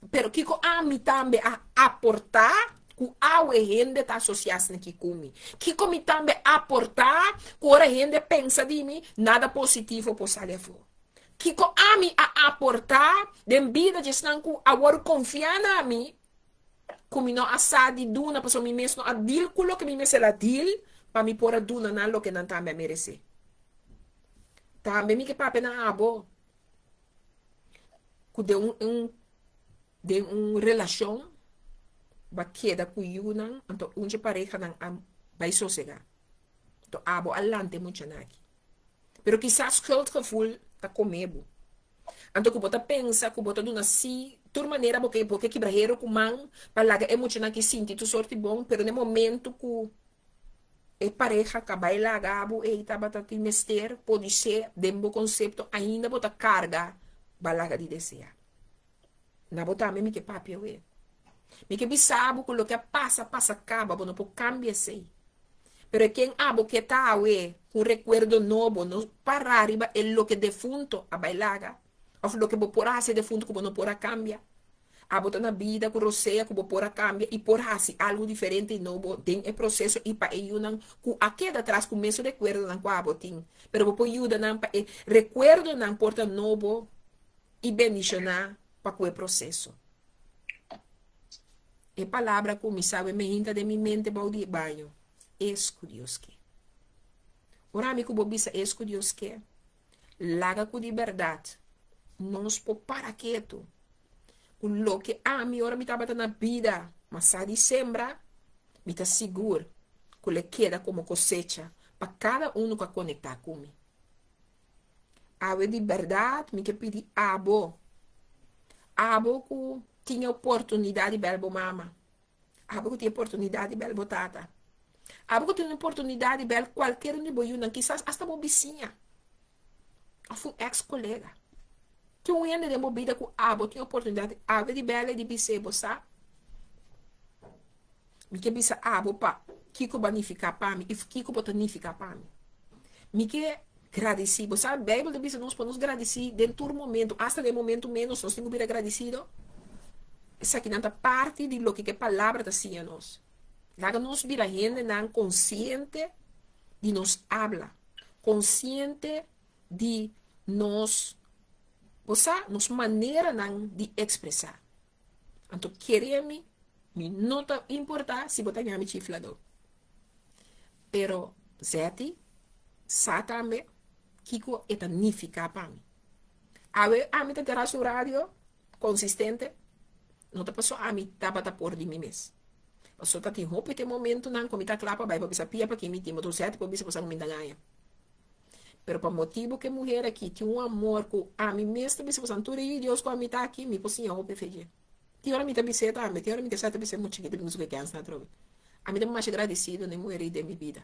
pero kiko ami tambe a aportá ku awe hende ta asosiá esaki ku mi? Kiko mi tambe aportá ku ora hende pensa di mi, nada positivo por sali afó? Kiko ami a aportá den bida di esnan ku awor konfia na mi, ku mi no a sa di duna pasobra mi mes no a dil ku loke mi mester a dil pa mi por a duna nan loke nan tambe a meresé? Tambe mi ke papia na abo ku den un un den un relashon bo a keda ku yunan anto un dje parehanan a bai sosega. Anto abo a lanta e muchanan aki. Pero kisas schuldgevoel. ta kome bo. Anto ku bo ta pensa ku bo ta duna sí tur manera bo ke bo ke kibra hero ku man pa laga e muchanan ki sinti tur sorti bon, pero na e momento ku e pareha ka bai laga bo ei tabata tin mester podisé den bo konsepto ainda bo ta karga ba laga di desea. Na bo tambe mi ke papia awe. Mi ke bisa bo ku loke a pasa, pasa kaba, bo no por kambia esei. Pero e ken abo ke ta awe ku un rekuerdo nobo no para riba e loke defunto a bai laga òf loke bo por a hasi e defunto ku bo no por a kambia. Abo ta na bida ku rosea ku bo por a kambia i por hasi algu diferente i nobo den e proseso i pa e yunan ku a keda atras ku mesun rekuerdonan ku abo tin. Pero bo por yuda nan pa e rekuerdonan por ta nobo i bendishoná pa ku e proseso. E palabra ku mi sabe me hinta den mi mente bou di e baño, Es ku Dios ke. Ora ami ku bo bisa es ku Dios ke, laga ku di bèrdat nos por para ketu ku loke ami ora mi tabata na bida mas sa di sembra, mi ta sigur ku lo e keda komo kosecha pa kada unu ku a konektá ku mi. Awe di bèrdat mi ke pidi abo, abo ku tin e oportunidat di bèl bo mama, abo ku tin e oportunidat di bèl bo tata, abo ku tin e oportunidat di bèl kualker un di bo yunan, kisas asta bo bisiña òf un èks kolega. Tin un hende den bo bida ku abo tin e oportunidat awe di bèl e di bis'é, bo sa, Mi ke bisa abo pa kiko bo a nifiká pa mi i kiko bo ta nifiká pa mi. Mi ke gradisí bo. Sa, Beibel ta bisa nos pa nos gradisí den tur momentu, asta den momentu ménos nos tin ku bira gradisido. Esakinan ta parti di loke ku e Palabra ta siña nos. Laga nos bira hendenan konsiente di nos abla, konsiente di nos, bo sa, nos maneranan di ekspresá. Anto kere mi, mi no ta importa si bo ta ñami chifladó. Pero Zetty sa tambe kiko e ta nifiká pa mi. Awe ami ta tera su radio konsistente, no ta paso ami tabata por di mi mes. Paso ta tin hopi te momentunan ku mi ta kla pa bai pa bisa pia pa ki mi tin, boto Zetty por bisa pasobra mi ta gaña. Pero pa motibu ku e muher aki tin un amor ku ami mes ta bisa pasobra tur e yu di Dios ku ami ta aki, mi por siña hopi fe dje. Tin ora mi ta bis'é tambe, tin ora mi ta sa ta bis'é mucha ki ta bin su kens na atrobe. Ami ta masha gradisido na e muher ei den mi bida.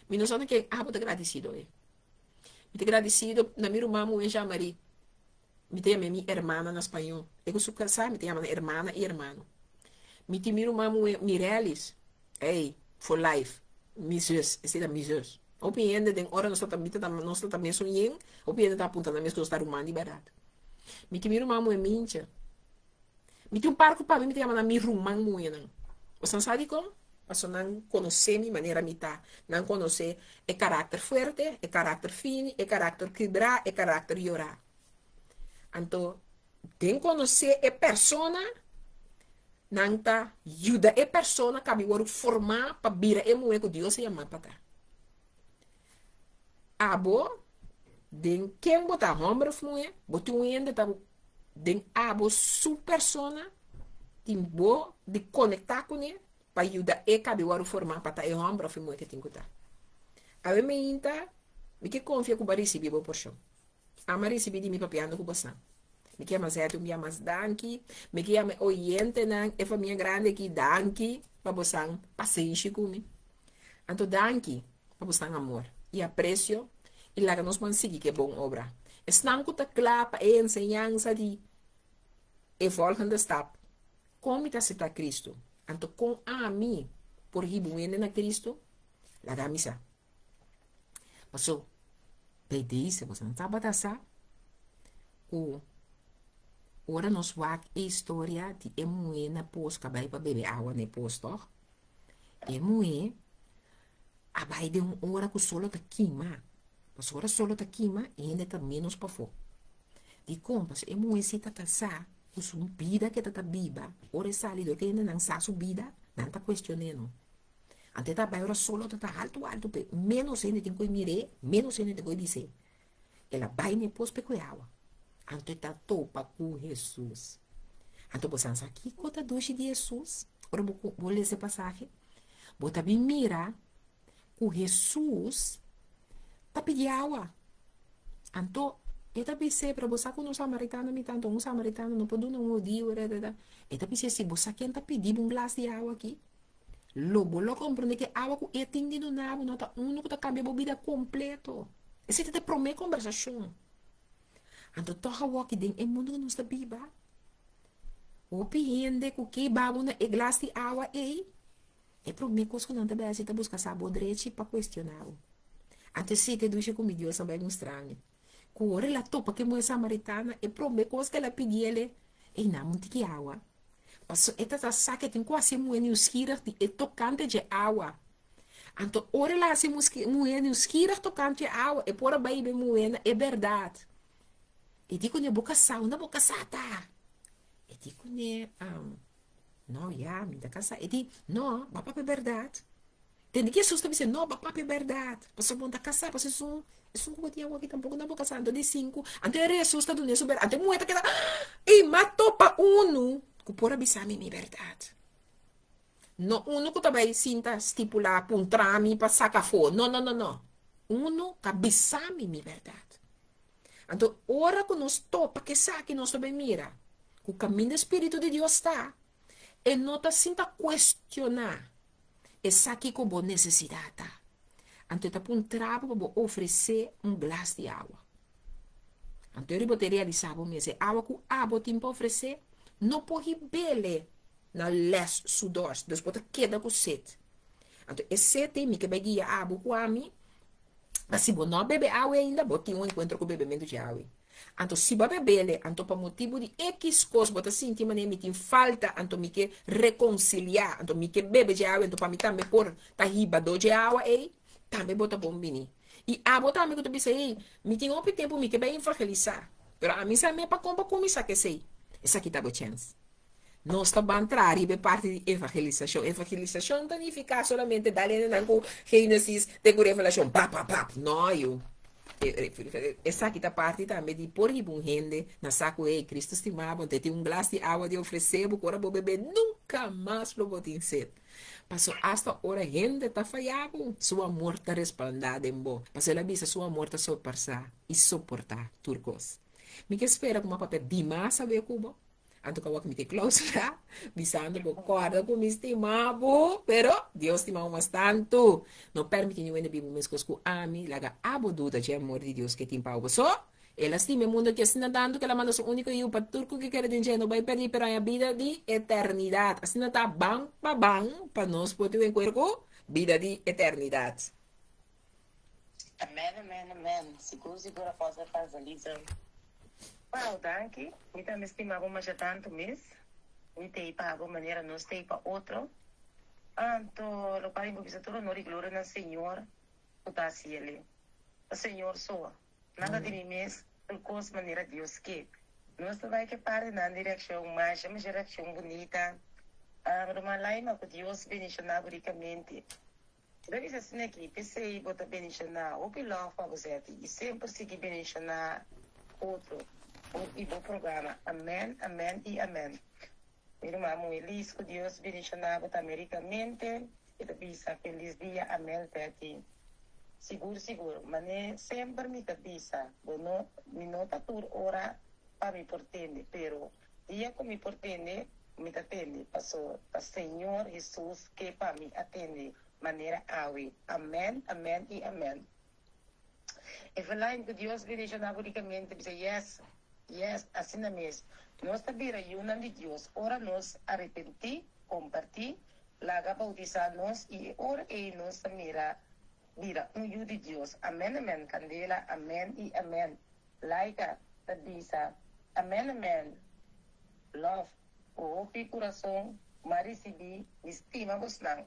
Mi no sa na ken abo ta gradisido ei. Mi ta gradisido na mi ruman muher Jean Marie. Mi ta yam'é mi hermana na spañó. E ku su kasá mi ta yama nan hermana i hermano. Mi tin mi ruman muhé Mirelis. Ey, for life. Mi zus, esei ta mi zus. Hopi hende den ora nos ta mi ta nos ta mesun yen, hopi hende ta apunta nan mes ku nos ta ruman di bèrdat. Mi tin mi ruman muhé Mintje. Mi tin un par ku pa mi mi ta yama nan mi ruman muhénan. Boso nan sa dikon? Pasobra nan konosé mi manera mi ta. Nan konosé e karakter fuerte, e karakter fini, e karakter kibrá, e karakter yorá. Anto, den konosé e persona, nan ta yuda e persona kabi wòrdu formá pa bira e muhé ku Dios a yamá pa ta. Abo, den ken bo ta, hòmber òf muhé, bo tin un hende ta den abo su persona tin bo di konektá kuné pa yuda e kabi wòrdu formá pa ta e hòmber òf e muhé ke tin ku ta. Awe meinta, mi ke konfia ku bo a risibí bo porshon. Ama ricibi di mi papiando cu bosnan. Mi ke yama Zeti un bia mas danki. Mi ke yama e oyentenan, e famia grandi aki danki pa bosan pasenshi cu mi. Anto danki pa bosnan amor y aprecio y laga nos ban sigui cu e bon obra. Esnan cu ta cla pa e enseñansa di e volgende stap, con mi ta acepta Cristo? Anto con ami por hiba un hende na Cristo? Laga mi sa. Paso, bij deze boso no tabata sa ku ora nos wak e historia di e muhé na pos ku a bai pa bebe awa na e pos tòg? E muhé a bai den un ora ku solo ta kima. Pasobra ora solo ta kima, e hende ta ménos pafó. Dikon? Pasobra e muhé si ta sa ku su bida ku e ta biba, ora e sali dor ku e hendenan sa su bida, nan ta kuestion'é no. Anto e ta bai ora solo ta ta haltu haltu p'e ménos hende tin ku e mir'é, ménos hende tin ku e bis'é. El a bai n'e pos p'e kohe awa. Anto e ta topa ku Hesus. Anto bo sa sa kiko ta dushi di Hesus? Ora bo bo lesa e pasahe, bo ta bin mira ku Hesus ta pidi awa. Anto. E ta bis'é, Pero bo sa ku un samaritano mi ta, anto un samaritano no por duna un hudiu, rererè. E ta bis'é, Si bo sa ken ta pidi bo un glas di awa aki, lo bo lo komprondé ku e awa ku e tin di duna bo no ta unu ku ta kambia bo bida kompleto. Esei ta e promé kombersashon. Anto tòg awoki den e mundu ku nos ta biba, hopi hende ku ke ba bo na e glas di awa ei, e promé kos ku nan ta bai hasi ta buska sa bo drechi pa kuestioná bo. Anto esei ta e dushi ku mi Dios a bai mustra mi. Ku ora el a topa ku e muhé samaritana, e promé kos ku el a pidi el e, Ei, nami un tiki awa. Pasobra e ta sa ku e tin ku hasi e muhé nieuwsgierig di e tokante dje awa. Anto ora el a hasi e muhé nieuwsgierig tokante e awa, e por a bai hiba e muhé na e bèrdat. E di kuné, Bo kasá? Unda bo kasá ta? E di kuné, No, ya, mi ta kasá. E di, No, bo a papia bèrdat. Tende ki Hesus ta bisa, No, bo a papia bèrdat, pasobra bo no ta kasá, pasobra esun, esun ku bo tin awor aki tampoko no ta bo kasá. Anto di sinku, anto e Hesus ta dun'é su bèrdat. Anto e muhé ta keda, Ei, m'a topa unu ku por a bisa mi mi bèrdat. No unu ku ta bai sinta stipulá puntra mi pa saka afó. No, no, no, no. Unu ta bisa mi mi bèrdat. Anto ora ku nos topa ku esaki nos ta bai mira ku kaminda e Spiritu di Dios ta, e no ta sinta kuestioná esaki ku bo nesesidat ta. Anto e ta puntra bo pa bo ofresé un glas di awa. Anto ora bo ta realisá bo mes e awa ku abo tin pa ofresé no por hib'é na les su dors, dus bo ta keda ku set. Anto e set ei mi ke bai guia abo ku ami, ma si bo no a bebe awe ainda, bo tin un enkuentro ku bebementu dje awe. Anto si bo a bebele, anto pa motibu di ekis kos bo ta sinti manera mi tin falta, anto mi ke rekonsiliá, anto mi ke bebe dje awe, anto pa mi tambe por ta hibadó dje awa ei, tambe bo ta bon bini. I abo tambe ku ta bisa, Ei, mi tin hopi tempu mi ke bai evangelisá, pero ami sa me pa kon pa kuminsá ku esei. Esaki ta bo chèns. Nos ta ban traha riba e parti di evangelisashon. Evangelisashon ta nifiká solamente dal hendenan ku Génesis te ku Revelashon, pap, pap, pap. No, yu. Esaki ta parti tambe di por hiba un hende na sa ku, hey, Cristo stima bo, anto e tin un glas di awa di ofresé bo ku ora bo bebé nunka mas lo bo tin set. Paso asta ora hende ta faya bo, su amor ta respaldá den bo. Paso el a bisa su amor ta sorparsá i soportá tur kos. Mi ke spera ku mi a papia dimas awe ku bo. Anto ka wak mi te clausura, bisando bo corda cu mi stima bo, pero Dios stima bo mas tanto. No permiti niun hende biba mescos cu ami, laga abo duda dje amor di Dios ke tin pa bo. So, El a stima e mundo aki asina tanto ke El a manda su unico Yiu pa tur cu ke kere den dje no bay perdi pero haña bida di eternidad. Asina ta ban pa ban pa nos por tin un encuentro cu bida di eternidad. Amen amen amen sigur sigur apostel Francelisa wow danki mi tambe stima bo masha tantu mes mi tei pa bo manera nos tei pa otro anto locual mi por bisa tur honor y gloria na Señor cu ta haci el'e ta Señor so nada di mi mes tur cos manera Dios ke nos ta bay ke parti nan di reaccion masha masha reaccion bunita ruman Laima cu Dios bendiciona bo ricamente. Bo ta bisa asina aki, p'esei bo ta bendishoná hopi lòf pa bo sèti i semper sigui bendishoná otro bo i bo programa. Amèn, amèn i amèn. Mi ruman muhé Liz, ku Dios bendishoná bo tambe rikamente. E ta bisa, Felis dia, amèn Sèti. Sigur, sigur, man'é semper mi ta bisa, bo no, mi no ta tur ora pa mi por tende, pero Dia ku mi por tende, mi ta tende, paso ta Señor Hesus ke pa mi a tende manera awe. Amen, amen i amen. Eveline, ku Dios bendiciona bo ricamente, bisa yes, yes, asina mes. Nos ta bira yunan di Dios ora nos arepenti, comparti, laga bautisa nos i e ora ei nos ta mira bira un yu di Dios. Amen, amen, Candela, amen i amen. Laika ta bisa, Amen amen love ku hopi kurason m'a risibí mi stima bosnan.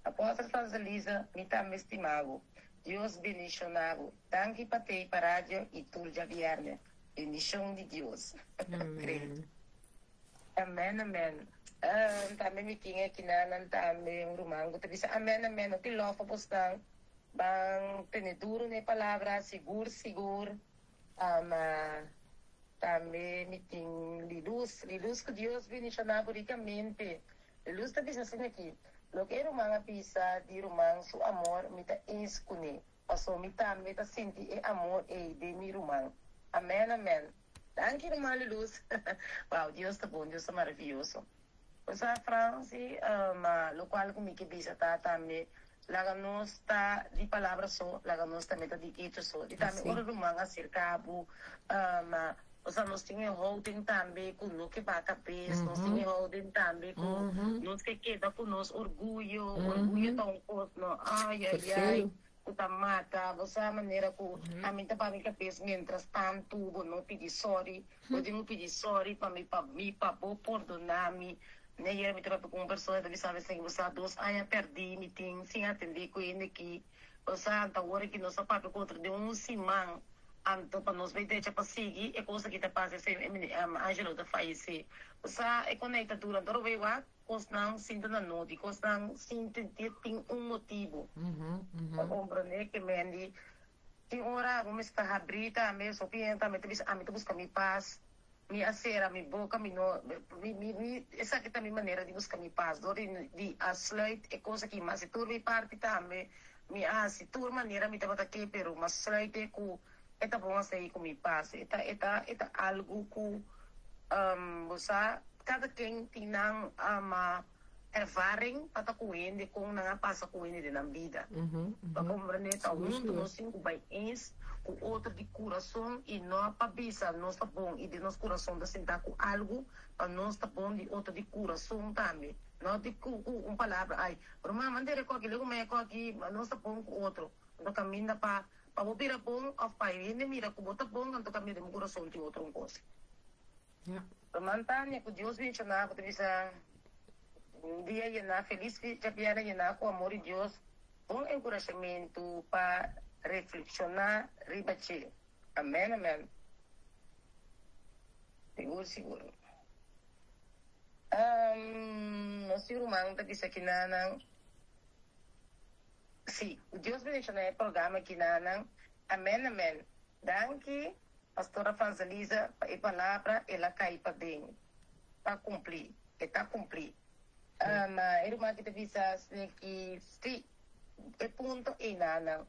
Apostel Francelisa mi tambe stima bo. Dios bendiciona bo. Danki pa tei pa radio y tur djabierne. Bendicion di Dios. Amen. Amen amen tambe mi tin akinanan tambe un ruman ku ta bisa amen amen hopi love pa bosnan. Ban tene duro na e palabra, sigur sigur. Ama tambe mi tin Liluz. Liluz ku Dios bendiciona bo ricamente. Liluz ta bisa asina aki, Loke e ruman a bisa di ruman su amor mi ta eens cune, paso mi tambe ta sinti e amor ey den mi ruman. Amen amen. Danki ruman Lulus. Wow Dios ta bon, Dios ta maravioso. Bo sa Franci, ma locual cu mi ke bisa ta tambe laga nos ta di palabra so, laga nos tambe ta di hecho so. Di tambe ora ruman a acerca bo, ma bo sa nos tin e houding tambe cu no ke baca bes, nos tin e houding tambe cu nos ke keda cu nos orguyo, orguyo ta un cos no, ay ay ay. Ku ta mata bo sa manera ku ami ta pa mi kabes mientras tantu bo no pidi sorry bo tin ku pidi sorry pa mi pa mi pa bo pordona mi ne yera mi ta papia ku un persona ta bisa mi esaki bo sa dos aña perdi mi tin sin atende ku hende aki bo sa anto awor aki nos a papia ku otro den un siman anto pa nos bay drecha pa sigui e kos aki ta pasa esei Angelo ta fayese bo sa e konei ta dura anto ora bo bay wak. Kosnan sinta na noti, kosnan sinta di tin un motibu. Pa komprendé ke men di tin ora bo mester habrí tambe, sopi hende tambe ta bisa ami ta buska mi pas, mi a sera mi boka, mi no, mi mi mi esaki ta mi manera di buska mi pas, dor di di a sluit e kos aki, mi a hasi tur mi parti tambe, mi a hasi tur manera mi tabata ke, pero mi a sluit e ku e ta bon asei ku mi pas, e ta e ta e ta algu ku bo sa. Kada ken tin nan ervaring pa ta ku hende kon nan a pasa ku hende den nan bida. Pa komprendé ta huntu nos tin ku bai eens ku otro di kurason i no pa bisa nos ta bon i den nos kurason ta sintá ku algu pa nos ta bon di otro di kurason tambe. No di ku un palabra ai ruman manda reko aki lego mei reko aki nos ta bon ku otro. Anto kaminda pa pa bo bira bon òf pa hende mira ku bo ta bon anto kaminda den bo kurason tin otro un kos. Ruman Tania, ku Dios benshoná bo ta bisa un dia yená felis djabièrnè yená ku amor di Dios, bon enkurashamentu pa reflekshoná riba dje. Amèn amèn. Sigur sigur. Nos tin ruman ta bisa kinanan si ku Dios benshoná e programa kinanan. Amèn amèn. Danki Pastora Franzaliza pa e palabra el a kai paden ta cumpli e ta cumpli ma e ruman aki ta bisa sneki si e punto eynanan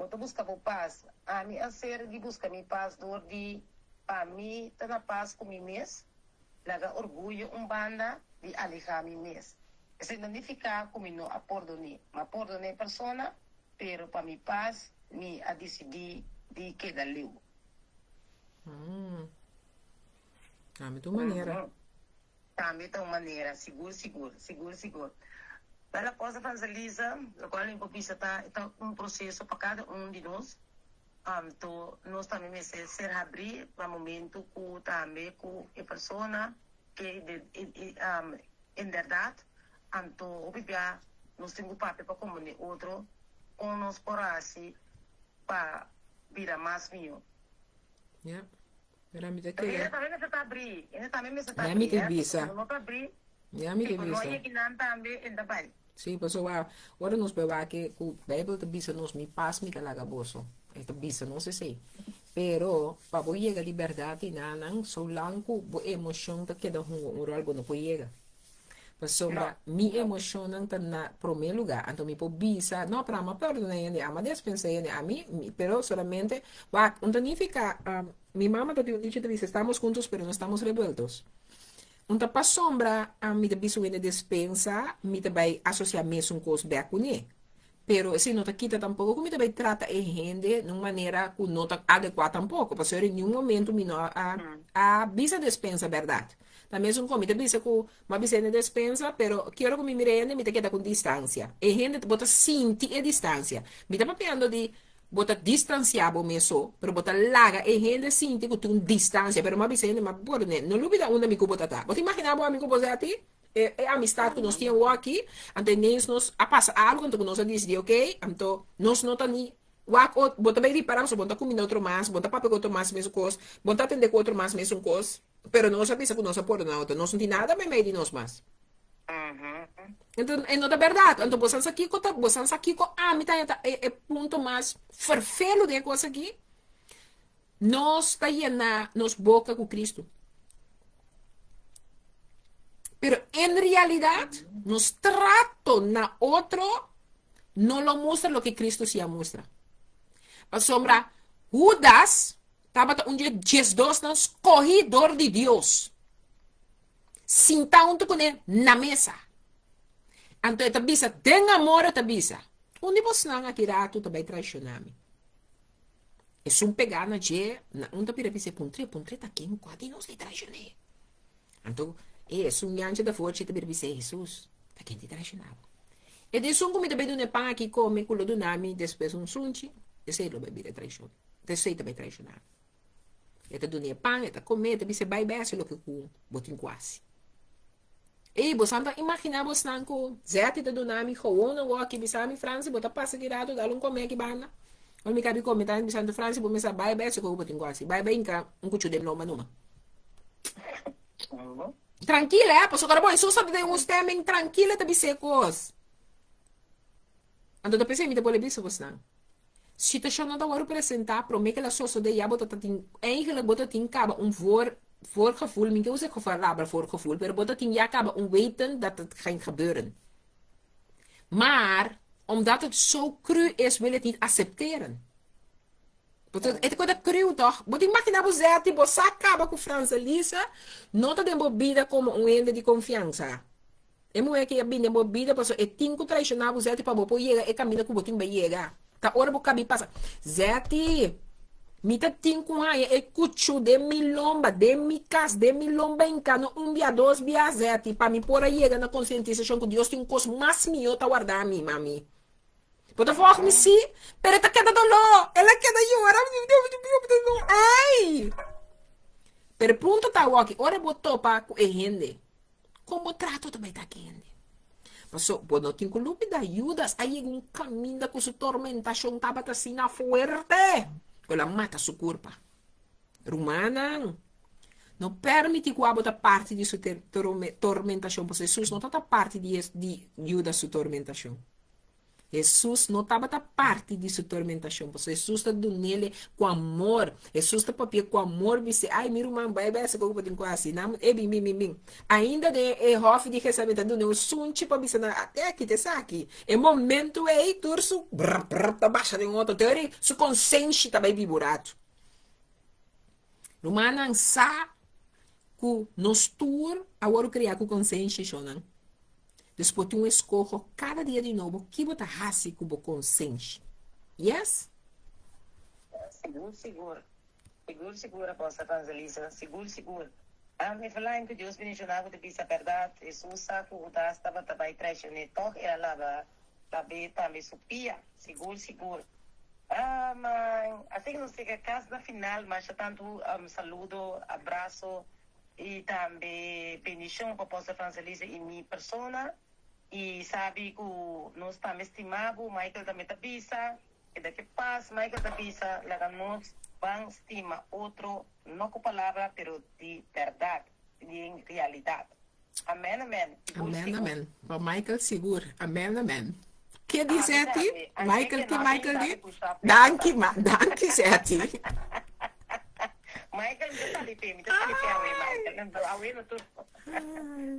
bo ta busca bo pas ami a ser di busca mi pas door di pa mi ta na pas cu mi mes laga orguyo un banda di aleha mi mes esey no nifica cu mi no a pordone ma pordone e persona Pero pa mi pas mi a disidí di keda liu. Tambe ta un manera. Tambe ta un manera, sigur sigur, sigur sigur. Wel Apostel Evangelisa, locual mi por bisa ta e ta un proceso pa cada un di nos. Anto nos tambe mester ser habrí na momento cu tambe cu e persona ke inderdat Anto hopi bia nos tin ku papia pa komprendé otro kon nos por hasi pa bira mas mihó. Ya, pero ami ta kere. Hende tambe mester ta abrí, hende tambe mester ta Ya mi abrí, ke hè, bisa. pasobra no ta abrí, Ya mi si ke bo no bisa. yega nan tambe, e ta bai. Sí, pasobra ora nos bai wak ku Beibel ta bisa nos mi pas mi ta laga boso. E ta bisa nos esei. Pero pa bo yega di bèrdat di nan, solang ku bo emoshon ta keda hunga un ròl bo no por yega. Pasobra mi emoshonnan ta na promé lugá. Anto mi por bisa, no, pero ama perdona hende, ama despensá hende, ami, pero solamente, wak, un ta nifiká, mi mama ta tin un dicho ta bisa, estamos juntos pero no estamos revueltos. Un ta pasobra mi ta bisa un hende despensa, mi ta bai asosiá mesun kos bèk kuné. Pero esei no ta kita tampoco cu mi ta bay trata e hende na un manera cu no ta adecua tampoco. Pasobra en niun momento mi no a a bisa despensa berdad. Ta mesun con mi ta bisa cu mi a bisa hende despensa, pero kier cu mi mira e hende mi ta keda cu un distancia. E hende bo ta sinti e distancia. Mi ta papiando di bo ta distancia bo mes so, pero bo ta laga e hende sinti cu tin un distancia. Pero mi a bisa hende, mi a pone, no lubida unda mi cu bo ta ta. Bo ta imagina bo ami cu bo sa ti? E amistad ku nos tin awor aki, anto ineens nos a pasa algu, anto ku nos a disidí ok, anto nos no ta ni wak ot, bo ta bai ripará pasobra bo no ta kuminda otro mas, bo no ta papia ku otro mas mesun kos, bo no ta atendé ku otro mas mesun kos, pero nos a bisa ku nos a pordoná otro, nos no tin nada meimei di nos mas. Anto e no ta bèrdat, anto bo sa kiko ta, bo sa kiko ami ta haña ta e e punto mas ferfelu den e kos aki? Nos ta yená nos boka ku Kristu. Pero en realidat, nos trato na otro no lo mustra loke Kristu si a mustra. Pasobra Hudas. Tabata un dje diesdosnan skohí dor di Dios. Sintá huntu kuné na mesa. Anto e ta bisa, den amor e ta bisa, Un di bosnan aki ratu ta bai traishoná mi. Esun pegá na dje, na un ta bira bis'é, Puntr'é, puntr'é ta ken kua di nos di traishoné. Anto e esun yanchi ta for dje ta bira bis'é, Hesus, ta ken di traishoná bo? E di esun ku mi ta bai duna e pan aki kome ku lo duna mi despues un sunchi, esei lo bai bira traishon, esei ta bai traishoná mi. E ta duna e pan, e ta kome, e ta bis'é, Bai bai hasi loke ku bo tin ku hasi. Ey, bosan ta imaginá bosnan ku Zetty ta duna mi gewoon awor aki bisa mi, Francie, bo ta pasa ki rato dal un kome aki banda. Ora mi kabi kome ta bisa Francie, bo mester bai bai hasi koe bo tin ku hasi. Bai bai hinka un kuchu den lomba numa. Trankila, eh, pasobra bo Hesus ta den un stemming trankila ta bis'é kos. Anto ta p'esei mi ta bolbe bisa bosnan. Situashonnan ta wòrdu presentá promé ku el a sosodé ya bo ta ta tin eigenlijk bo ta tin kaba un voor voorgevoel mi ke usa e palabra voorgevoel pero bo ta tin ya kaba un weten dat het ging gebeuren maar omdat het zo cru is wil het niet acepteren bo ta e ta kos ta cru tòg bo ta imaginá bo zèti bo sa kaba ku Frans Elisa no ta den bo bida komo un hende di konfiansa. E muhé ki a bini den bo bida pasobra e tin ku traishoná bo Zèti pa bo por yega e kaminda ku bo tin bai yega. Ta ora bo kabi pasa, Zèti, mi ta tin ku haña e kuchú den mi lomba, den mi kas, den mi lomba hinká no un bia, dos bia, Zèti, pa mi por a yega na konsientisashon ku Dios tin un kos mas mihó ta warda mi, mami. Bo ta volg mi sí, pero e ta keda doló. El a keda yora. Ai! Pero e punto ta awor aki, ora bo topa ku e hende, Kon bo trato ta bai ta kende? Paso bo no tin ku lubida, Judas a yega un kaminda ku su tormentashon tabata asina fuerte ku el a mata su kurpa. Rumannan, no permiti ku abo ta parti di su tormentashon, pasobra Hesus no tabata parti di Judas su tormentashon. Hesus no tabata parti di su tormentashon, pasobra Hesus ta dun'el ku amor. Hesus ta papia ku amor, bis'é, Ai, mi ruman, bai bai hasi koko bo tin ku hasi. Nan, e bin, bin, bin, bin. Ainda den e hòfi di Getsemane ta dun'é un sunchi pa bisa nan, Ate aki, ta esaki. E momentu ei, tur su brr, brr ta basha den otro. Te ora ei, su konsenshi ta bai bibu ratu. Rumannan sa ku nos tur a wòrdu kriá ku konsenshi, shonnan. Dus bo tin un eskoho kada dia di nobo ki bo ta hasi ku bo konsenshi. Yes? Sigur sigur. Sigur sigur Apostel Evangelisa. Sigur sigur. Ami verlang ku Dios bendiciona bo ta bisa berdad. Hesus sa ku Hudas tabata bai traicione tog el a laba lab'e tambe su pia. Sigur sigur. Ma asina nos yega kas na final masha tantu saludo, abraso Y tambe bendicion pa Apostel Francelisa y mi persona. Y sabi cu nos tambe stima bo. Michael tambe ta bisa, keda ke paz. Michael ta bisa, laga nos ban stima otro, no cu palabra, pero di berdad, den realidad. Amen, amen. Sigur, Amen, sigur. amen. Pa Michael sigur. Amen, amen. Ke di Ami Zetty? tambe. Anke Michael, ke ke no a Michael bisa di? mi ku sa Danki, pensa. ma, danki Zetty. Michael, mi ta sali pe, mi ta sali pe awe, Michael. Anto, awe no tur.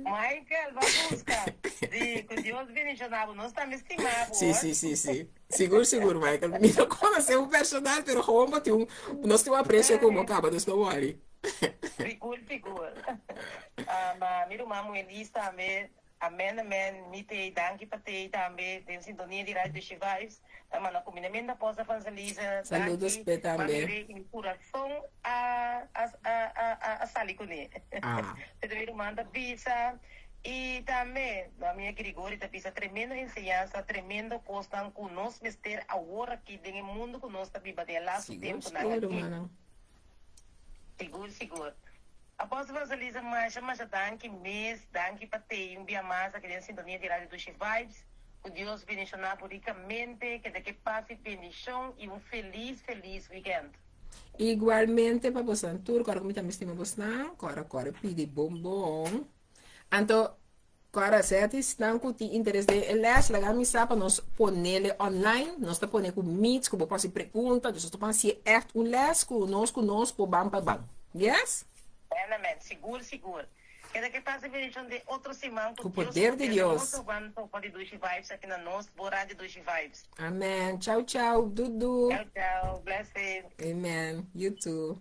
Michael, ba buska. Di, ku Dios bendiciona bo. Nos tambe stima bo, Sí, hoor. sí, sí, sí. Sigur, sigur, Michael. Mi no conoce bo personal, pero gewoon bo tin un, nos tin un aprecio ku bo kaba, dus no worry. Sigur, sigur. Ah, ma mi ruman muhé Liz tambe. Amen, amen. Mi t'ei, danki pa t'ei tambe den sintonia di Radio Dushi Vibes. Ta manda kumindamentu Apostel Evangelisa. Saludos Danki. p'e Mami tambe. Rey, mi kurason a, a, a, a, a sali kuné. Ah. Pero mi ruman ta bisa. I tambe, mi Grigori ta bisa tremendo enseñansa, tremendo kosnan ku nos mester awor aki den e mundu ku nos ta biba den e lastu Sigur, tempunan sigur, aki. rumannan. Sigur, sigur. Apostel Evangelisa, masha, masha danki mes. Danki pa tei un bia mas aki den sintonia di Radio Dushi Vibes. Ku Dios bendishoná bo rikamente, keda ke pas i bendishon i un felis, felis weekend. Igualmente pa bosnan tur, kòrda ku mi tambe stima bosnan, kòrda kòrda pidi bon bon. Anto, kòrda sèt esnan ku tin interes den e lès, laga mi sa pa nos ponele online, nos ta pone ku meets ku bo por hasi pregunta, dus nos ta por hasié ègt un lès ku nos ku nos por ban pa ban. Yes? Amen, amen. Sigur, sigur. Keda ke pasa bendición den otro siman Ku ku Dios poder di poder den Dios. otro ban topa di Dushi Vibes aki na nos bo radio Dushi Vibes. Amen. Chau chau. Dudu. Chau chau. Blessing. Amen. You too.